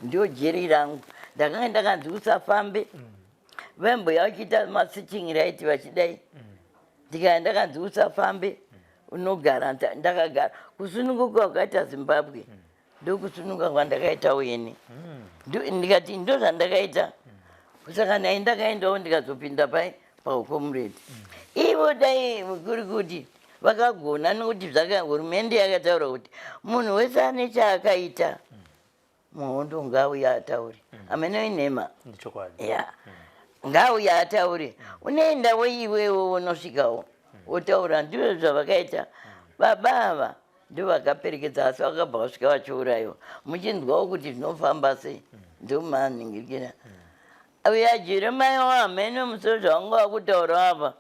ndio jeri rangu. Ndakanga ndakanzi usafambe, vaimboya vachiita masearching right vachidai, ndikaya ndakanzi usafambe, unogara. Ndakagara kusununguka kwakaita Zimbabwe, ndokusununguka kwandakaitawo ini. Ndikati ndo zvandakaita. Saka nai ndakaendawo ndikazopinda pai paucomrade. Ivo dai kuri kuti vakagona, nokuti zvaka hurumende yakataura kuti munhu wese ane chaakaita muhondo ngauye ataure. Amene inhema. Ndichokwadi. Ya, ngauye ataure, unoendawo iwewo unosvikawo wotaura. Ndizvo zvavakaita. Baba ava ndo vakaperekedza, asi vakabva vasvika vachiurayiwa. Muchinzwawo kuti zvinofamba sei, ndomanhingirikira uya Jeremaya wahamene musoro zvavanga vakutaura apa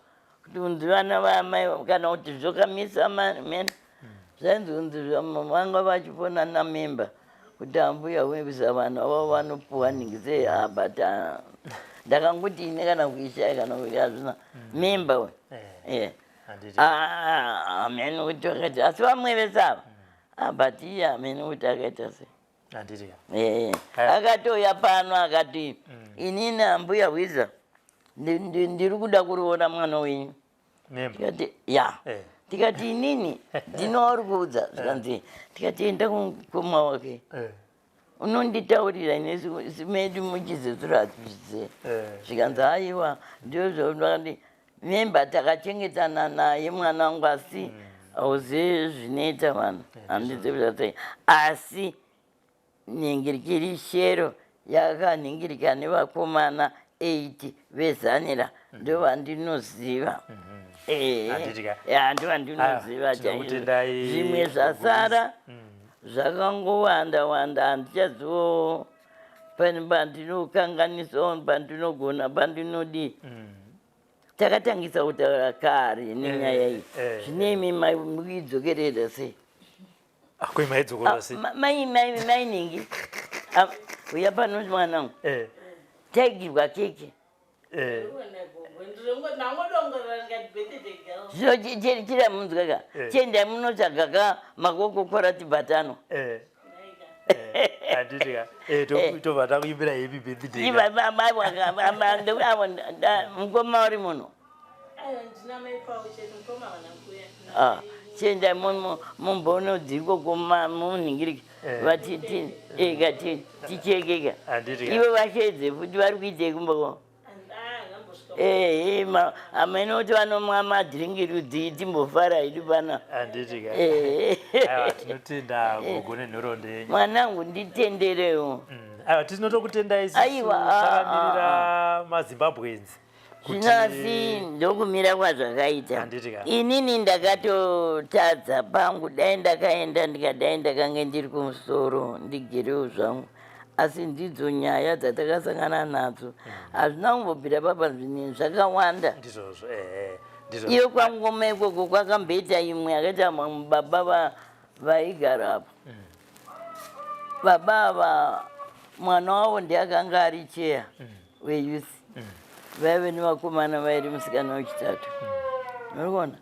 kuti unzi vana vaamai kana kuti zvokamisa mene zvainzi unzi vanga vachifona namemba kuti ambuya wevisa vanhu avo vanopuwa nhingi sei. But ndakangoti ine kana kuishaya kana kuti hazvina memba we. Handiti. Hamene kuti akaita, asi vamwe vese ava. But iye hamene kuti akaita sei. Handiti. Eh, akatouya pano akati inini ambuya Hwiza ndiri kuda kuroora mwana wenyu. Memba. Tikati ya. Tikati inini ndinouri kuudza, zvikanzi, tikati enda kumukoma wake unonditaurira, ine medu muchizezuro hatizvizive. Zvikanzi aiwa, ndozvandi memba takachengetana naye mwana wangu, asi hauzivi zvinoita vanhu, handizivi zvasei, asi nhingirikiri shero yakanhingirika nevakomana 8 vezanira ndo vandinoziva. Handiti ka? Ya, ndo vandinoziva Aiwa, chaizvo. Tinokutendai. Zvimwe zvasara zvakangowanda wanda, handichazivo pane pandinokanganisawo, pandinogona, pandinodii. Takatangisa kutaura kare nenyaya iyi. Zvino imi muidzokerera sei? Koi maidzokorora sei? Mainingi uya pano mwanangu, taigirwa keke. Zvino chiramunzwa ka. Chiendai munotsvaga ka makokokora tibhatano. Handiti ka? Tobva takuimbira happy birthday. Mukoma uri muno. Ah, chiendai mumbonodzikoko munhingirike vati ega tichekeka. Handiti ka? Ivo vashedze futi vari kuitei kumboko? Ehe, amene kuti vanomwa madhiringi rudzii, timbofara hedu pana. Handiti ka? Ehe. Aiwa, tinotenda gogo nenhoroondo yenyu. Mwanangu, nditenderewo. Aiwa, tinotokutendai isusu. Aiwa, takamirira maZimbabweans Zvino asi ndokumira kwazvakaita. Handiti ka? Inini ndakatotadza pangu, dai ndakaenda ndikadai ndakange ndiri kumusoro ndigerewo zvangu, asi ndidzo nyaya dzatakasangana nadzo, hazvina kumbobvira papa, zvinhu zvakawanda. Ndizvozvo, ehe, ndizvozvo. Iyo kwangoma ikoko kwakamboita imwe yakaita mamwe baba vaigara apo. Baba ava mwana wavo ndiye akanga ari chair weyouth. Vaive nevakomana vairi, musikana wechitatu. Muri kuona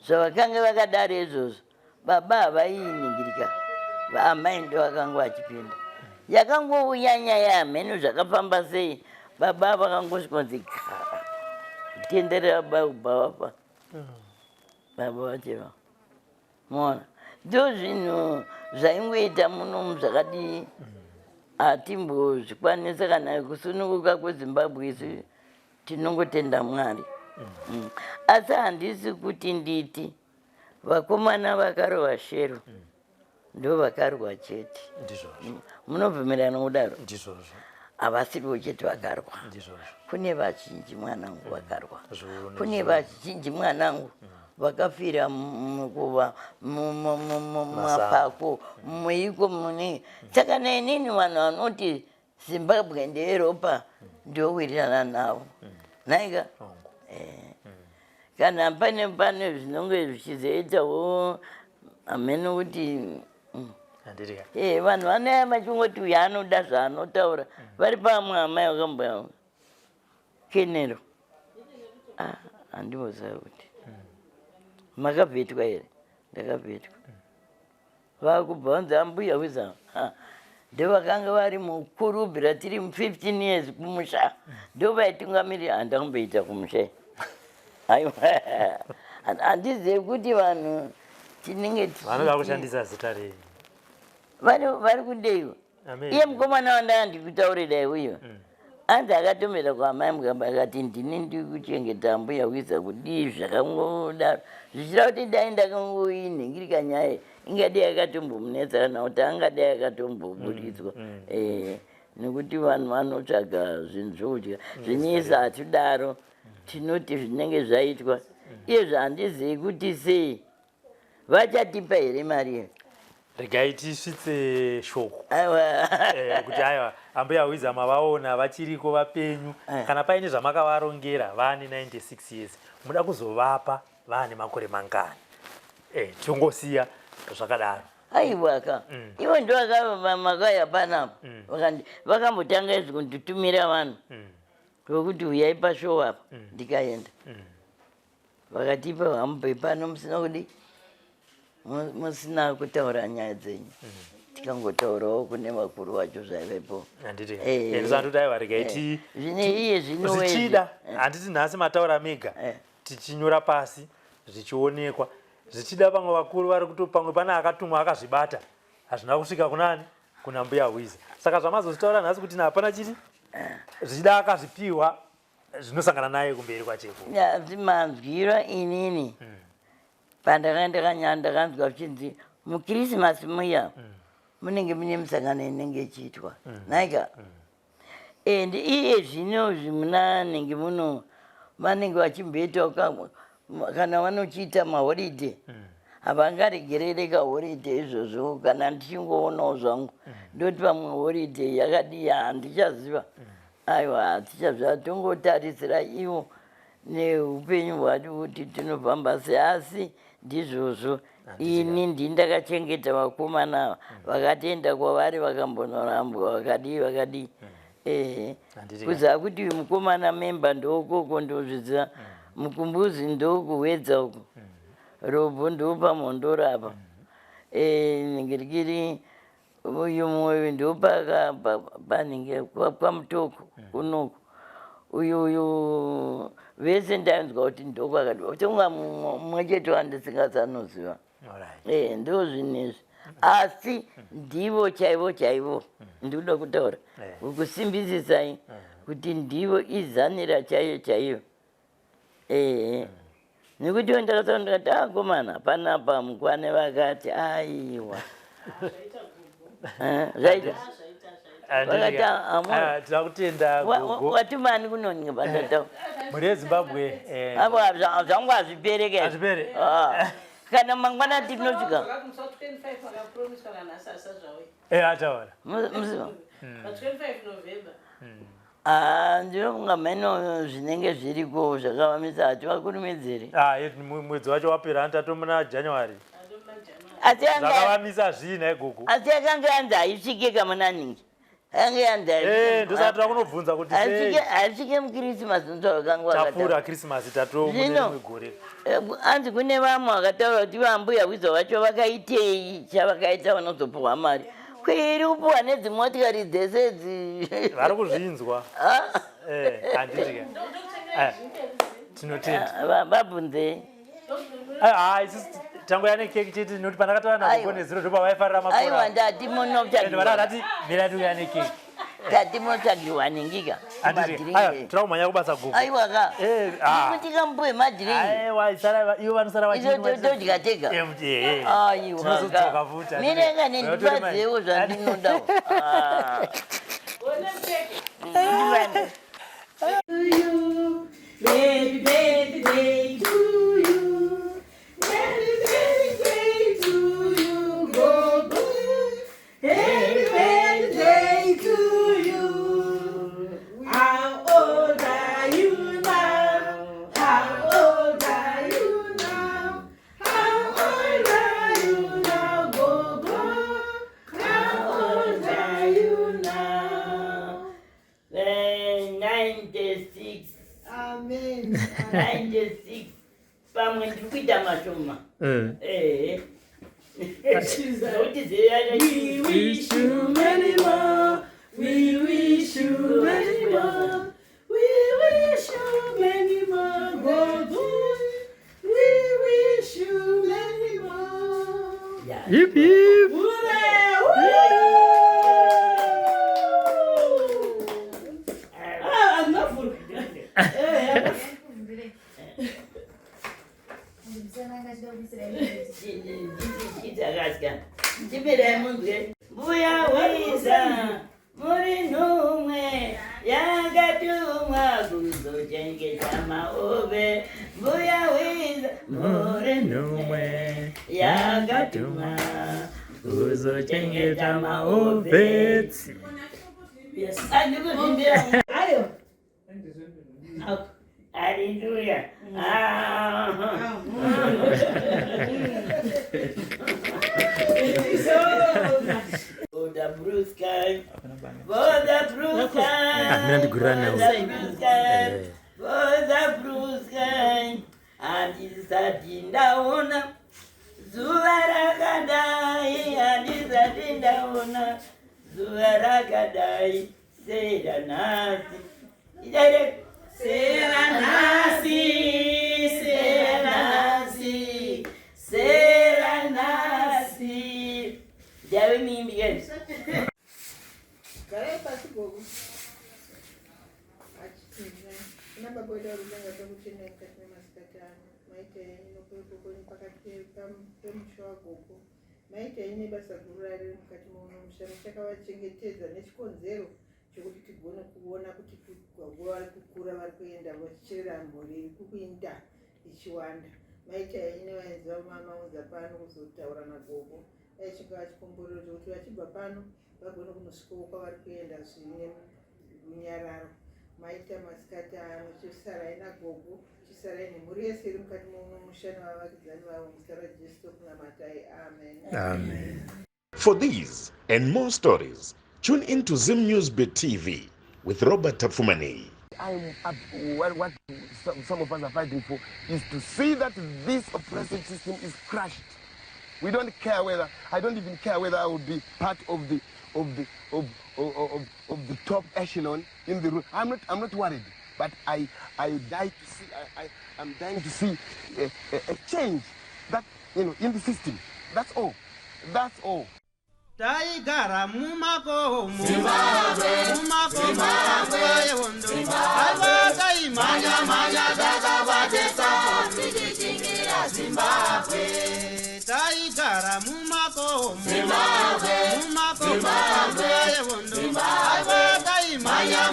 zvavakanga vakadaro izvozvo, baba havainingirika, amai ndo vakanga vachipinda. Yakangouya nyaya, hameno zvakafamba sei, baba vakangosvikonzi kutenderera baba vafa, baba vacheva. Mona ndo zvinhu zvaingoita munomu zvakadii, hatimbozvikwanisa kana kusununguka kweZimbabwe. Isu tinongotenda Mwari. Asi handisi kuti nditi vakomana vakarova shero ndo vakarwa chete. Ndizvozvo. Munobvumirana kudaro? Ndizvozvo. Havasirivo chete vakarwa. Ndizvozvo. Kune vazhinji, mwanangu, vakarwa. Zviuru. Kune vazhinji, mwanangu, vakafira mukuva mumapako muiko mune. Saka nenini vanhu vanoti Zimbabwe ndeyeropa ndowirirana navo, nhaika? Hongu. Kana pane zvinonge zvichizoitawo, hameno kuti Handiti? Vanhu vanouya vachingoti uyu anoda zvaanotaura. Vari pamwe amai vakamboya kenero. Ah, handimboziva kuti makavhetwa here. Ndakavhetwa, vakubva vanzi ambuya wiza ndovakanga vari mukurubhira tiri mu15 years kumusha, ndo vaitungamirira. Handakumboita kumusha, aiwa, handizivi kuti vanhu tinenge Vanoda kushandisa zita renyu. Vari kudeiwa. Amen. Iye mukomana wandanga ndikutaurirai uyo, anzi akatomera kwaamai Mugamba, akati ndini ndiri kuchengeta mbuya wiza kudii, zvakangodaro, zvichida kuti dai ndakangoinhingirika nyaya ingadai akatombomunetsa kana kuti angadai akatomboburitswa. Nekuti vanhu vanotsvaga zvinhu zvokudya zvinisa. Hatidaro, tinoti zvinenge zvaitwa iyezvo. Handizivi kuti sei vachatipa here mari iyo. Regai tisvitse shoko Aiwa. Kuti aiwa, ambuya Wiza mavaona vachiriko vapenyu. Kana paine zvamakavarongera vaane 96 years, muda kuzovapa vaane makore mangani? Tongosiya zvakadaro. Aiwaka, ivo ndo makaya panapa. Vakambotanga izvi kunditumira vanhu vokuti uyai pashow apa, ndikaenda. Vakatipa hamubve pano musina kudi musina kutaura nyaya dzenyu. Tikangotaurawo kune vakuru vacho zvaivepo. Handiti? Ndisandoti aiwa, regai ti Zvine iye zvino zvichida, handiti nhasi mataura mega, tichinyora pasi zvichionekwa, zvichida vamwe vakuru vari kuto pamwe pane akatumwa akazvibata, hazvina kusvika kunani, kuna mbuya Hwiza. Saka zvamazozvitaura nhasi kuti hapana chiri, zvichida akazvipiwa zvinosangana naye kumberi kwacheko. Manzwiro inini pandakanga ndakanya ndakanzwa zvichinzi muKirisimasi muya munenge mune misangano inenge ichiitwa, nhaika? And iye zvino munanenge muno vanenge vachimboitawo kana vanochiita maholiday, havangaregerere kaholiday izvozvo. Kana ndichingoonawo zvangu, ndoti pamwe holiday yakadii, handichaziva. Aiwa, hatichaziva, tongotarisira ivo neupenyu hwati kuti tinofamba sei. Asi ndizvozvo, ini ndini ndakachengeta vakomana ava. Vakatoenda kwavari, vakambonorambwa, vakadii vakadii, ehe. Handiti? Kuziva kuti uyu mukomana memba ndokoko, ndozviziva. Mukumbuzi ndokuwedza uko, robho ndopamhondoro apa, ngirikiri uyu mwoyo ndopaka panenge kwaMutoko kunoku. Uyu vese ndanzwa kuti ndokwakadiwa, tonga mumwe chete wandisingazanoziva. Ndo zvinhu izvi, asi ndivo chaivo chaivo ndikuda kutaura kukusimbisisai kuti ndivo izanira chaiyo chaiyo. Ehe, nekuti ndakataura ndikati, akomana panapa mukwane. Vakati aiwa. Zvaita. Vakati, Tinoda kutenda gogo. Watumani kunoninga pandataura. Mhuri yeZimbabwe, Avo zvangu hazvipereke. Hazvipere. Ah. Kana mangwana tinosvika. Musi wa 25 vakapromiswa, nanhasi asazvauya. Ataura. Musi Pa 25 November. Ah, ndinofunga mheno zvinenge zviriko zvakavamisa, hativakurumidziri. Ah, mwedzi wacho wapera, anti atomuna January. Asi Zvakavamisa zvii nhai gogo? Asi yakanga yanzi haisvike kamunaningi. Ange yanzi Eh, ndosaka toda kunobvunza kuti sei haisvike mukirisimasi ndovakanga tapfuura Christmas tato mune Zvino. rimwe gore. Anzi kune vamwe vakataura kuti vambuya wizo vacho vakaitei chavakaita vanozopuhwa mari kwiri kupuhwa nedzimotikari dzese idzi. Vari kuzvinzwa. Eh, handiti ka. Eh, tinotenda. Vabvunzei. Ah, isusu tangoya nekeki chete nekuti pandakataura nagogo Aiwa. nezuro ndopavaifarira Aiwa, makore. ndati Ende munotsvagirwa varati mira tiuya nekeki. Tati munotsvagirwa ningika. Handiti aiwa, toda kumhanya kubasa gogo. Aiwa ka. Eh, ah. Kuti kambuye madhiringi. Aiwa, isara ivo vanosara Izo todya tega. Eh, eh. Aiwa Tinozodzoka ka. futi. Mireka nendipadzewo zvandinodawo. Ah. Ndivane. Happy birthday to you. Happy birthday to you, Gogo. Happy birthday to you. How old are you now? How old are you now? How old are you now, Gogo? How old are you now? 96. Amen. 96, pamwe ndiri kuita mashoma. Ehe, nokuti zeya. We wish you many more. We wish you many more. We wish you many more, Gogo. We wish you many more. Hip hip. Hooray! Hooray! Ah, I'm not full. Eh, Chidzakatya, chimirai munzwe. Mbuya Wiza, muri nhumwe yakatumwa kuzochengeta maove. Mbuya Wiza, muri nhumwe yakatumwa kuzochengeta maovetsi. Andikuzvimbira. Ayo. Haleluya. Ah. Thank you so much. For the blue sky, for the blue sky, Ah, mina ndigurira nawo. for the blue sky, for the blue sky. Handisati ndaona zuva rakadai, handisati ndaona zuva rakadai seranhasi. Idaire seranhasi, seranhasi, seranhasi. Ndave mimbi ke. Garai pasi, gogo. Kuna Baba wedu vari kudenga, tokutendai mukati memasikati ano. Maita henyu nokuvepo kwenyu pakati pemusha wagogo. Maita henyu nebasa guru rariri mukati mouno musha, muchakavachengetedza nechikonzero chokuti tigone kuona kuti gogo vari kukura, vari kuenda vachichera mhuri iri kukuinda ichiwanda. Maita henyu nevaenzi vamamaunza pano kuzotaura nagogo. Dai chingava chikomborero chokuti vachibva pano vagone kunosvikawo kwavari kuenda zvine runyararo. Maita masikati ano. Chisarai nagogo, chisarai nemhuri yese iri mukati mouno musha nevavakidzani vavo. Muzita raJesu tokunamatai, amen. Amen. For these and more stories, tune in to Zim News Bit TV with Robert Tafumani. I'm up, what some of us are fighting for is to see that this oppressive system is crushed. We don't care whether, I don't even care whether I will be part of the top echelon in the room. I'm not worried, but I die to see, I'm dying to see a change that in the system. That's all. That's all. Taigara mumakomo, mumakomo, nguva yehondo. Aiwa, taimhanya Takabatesa tichichingira Zimbabwe. Taigara mumakomo, mumakomo, nguva yehondo. Aiwa, taimhanya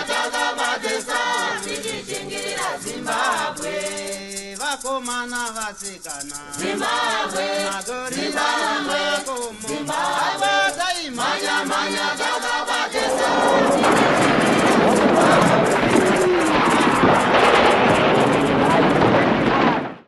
Takabatesa tichichingira Zimbabwe. Vakomana, vasikana, Zimbabwe. magorira mumakomo. Aiwa.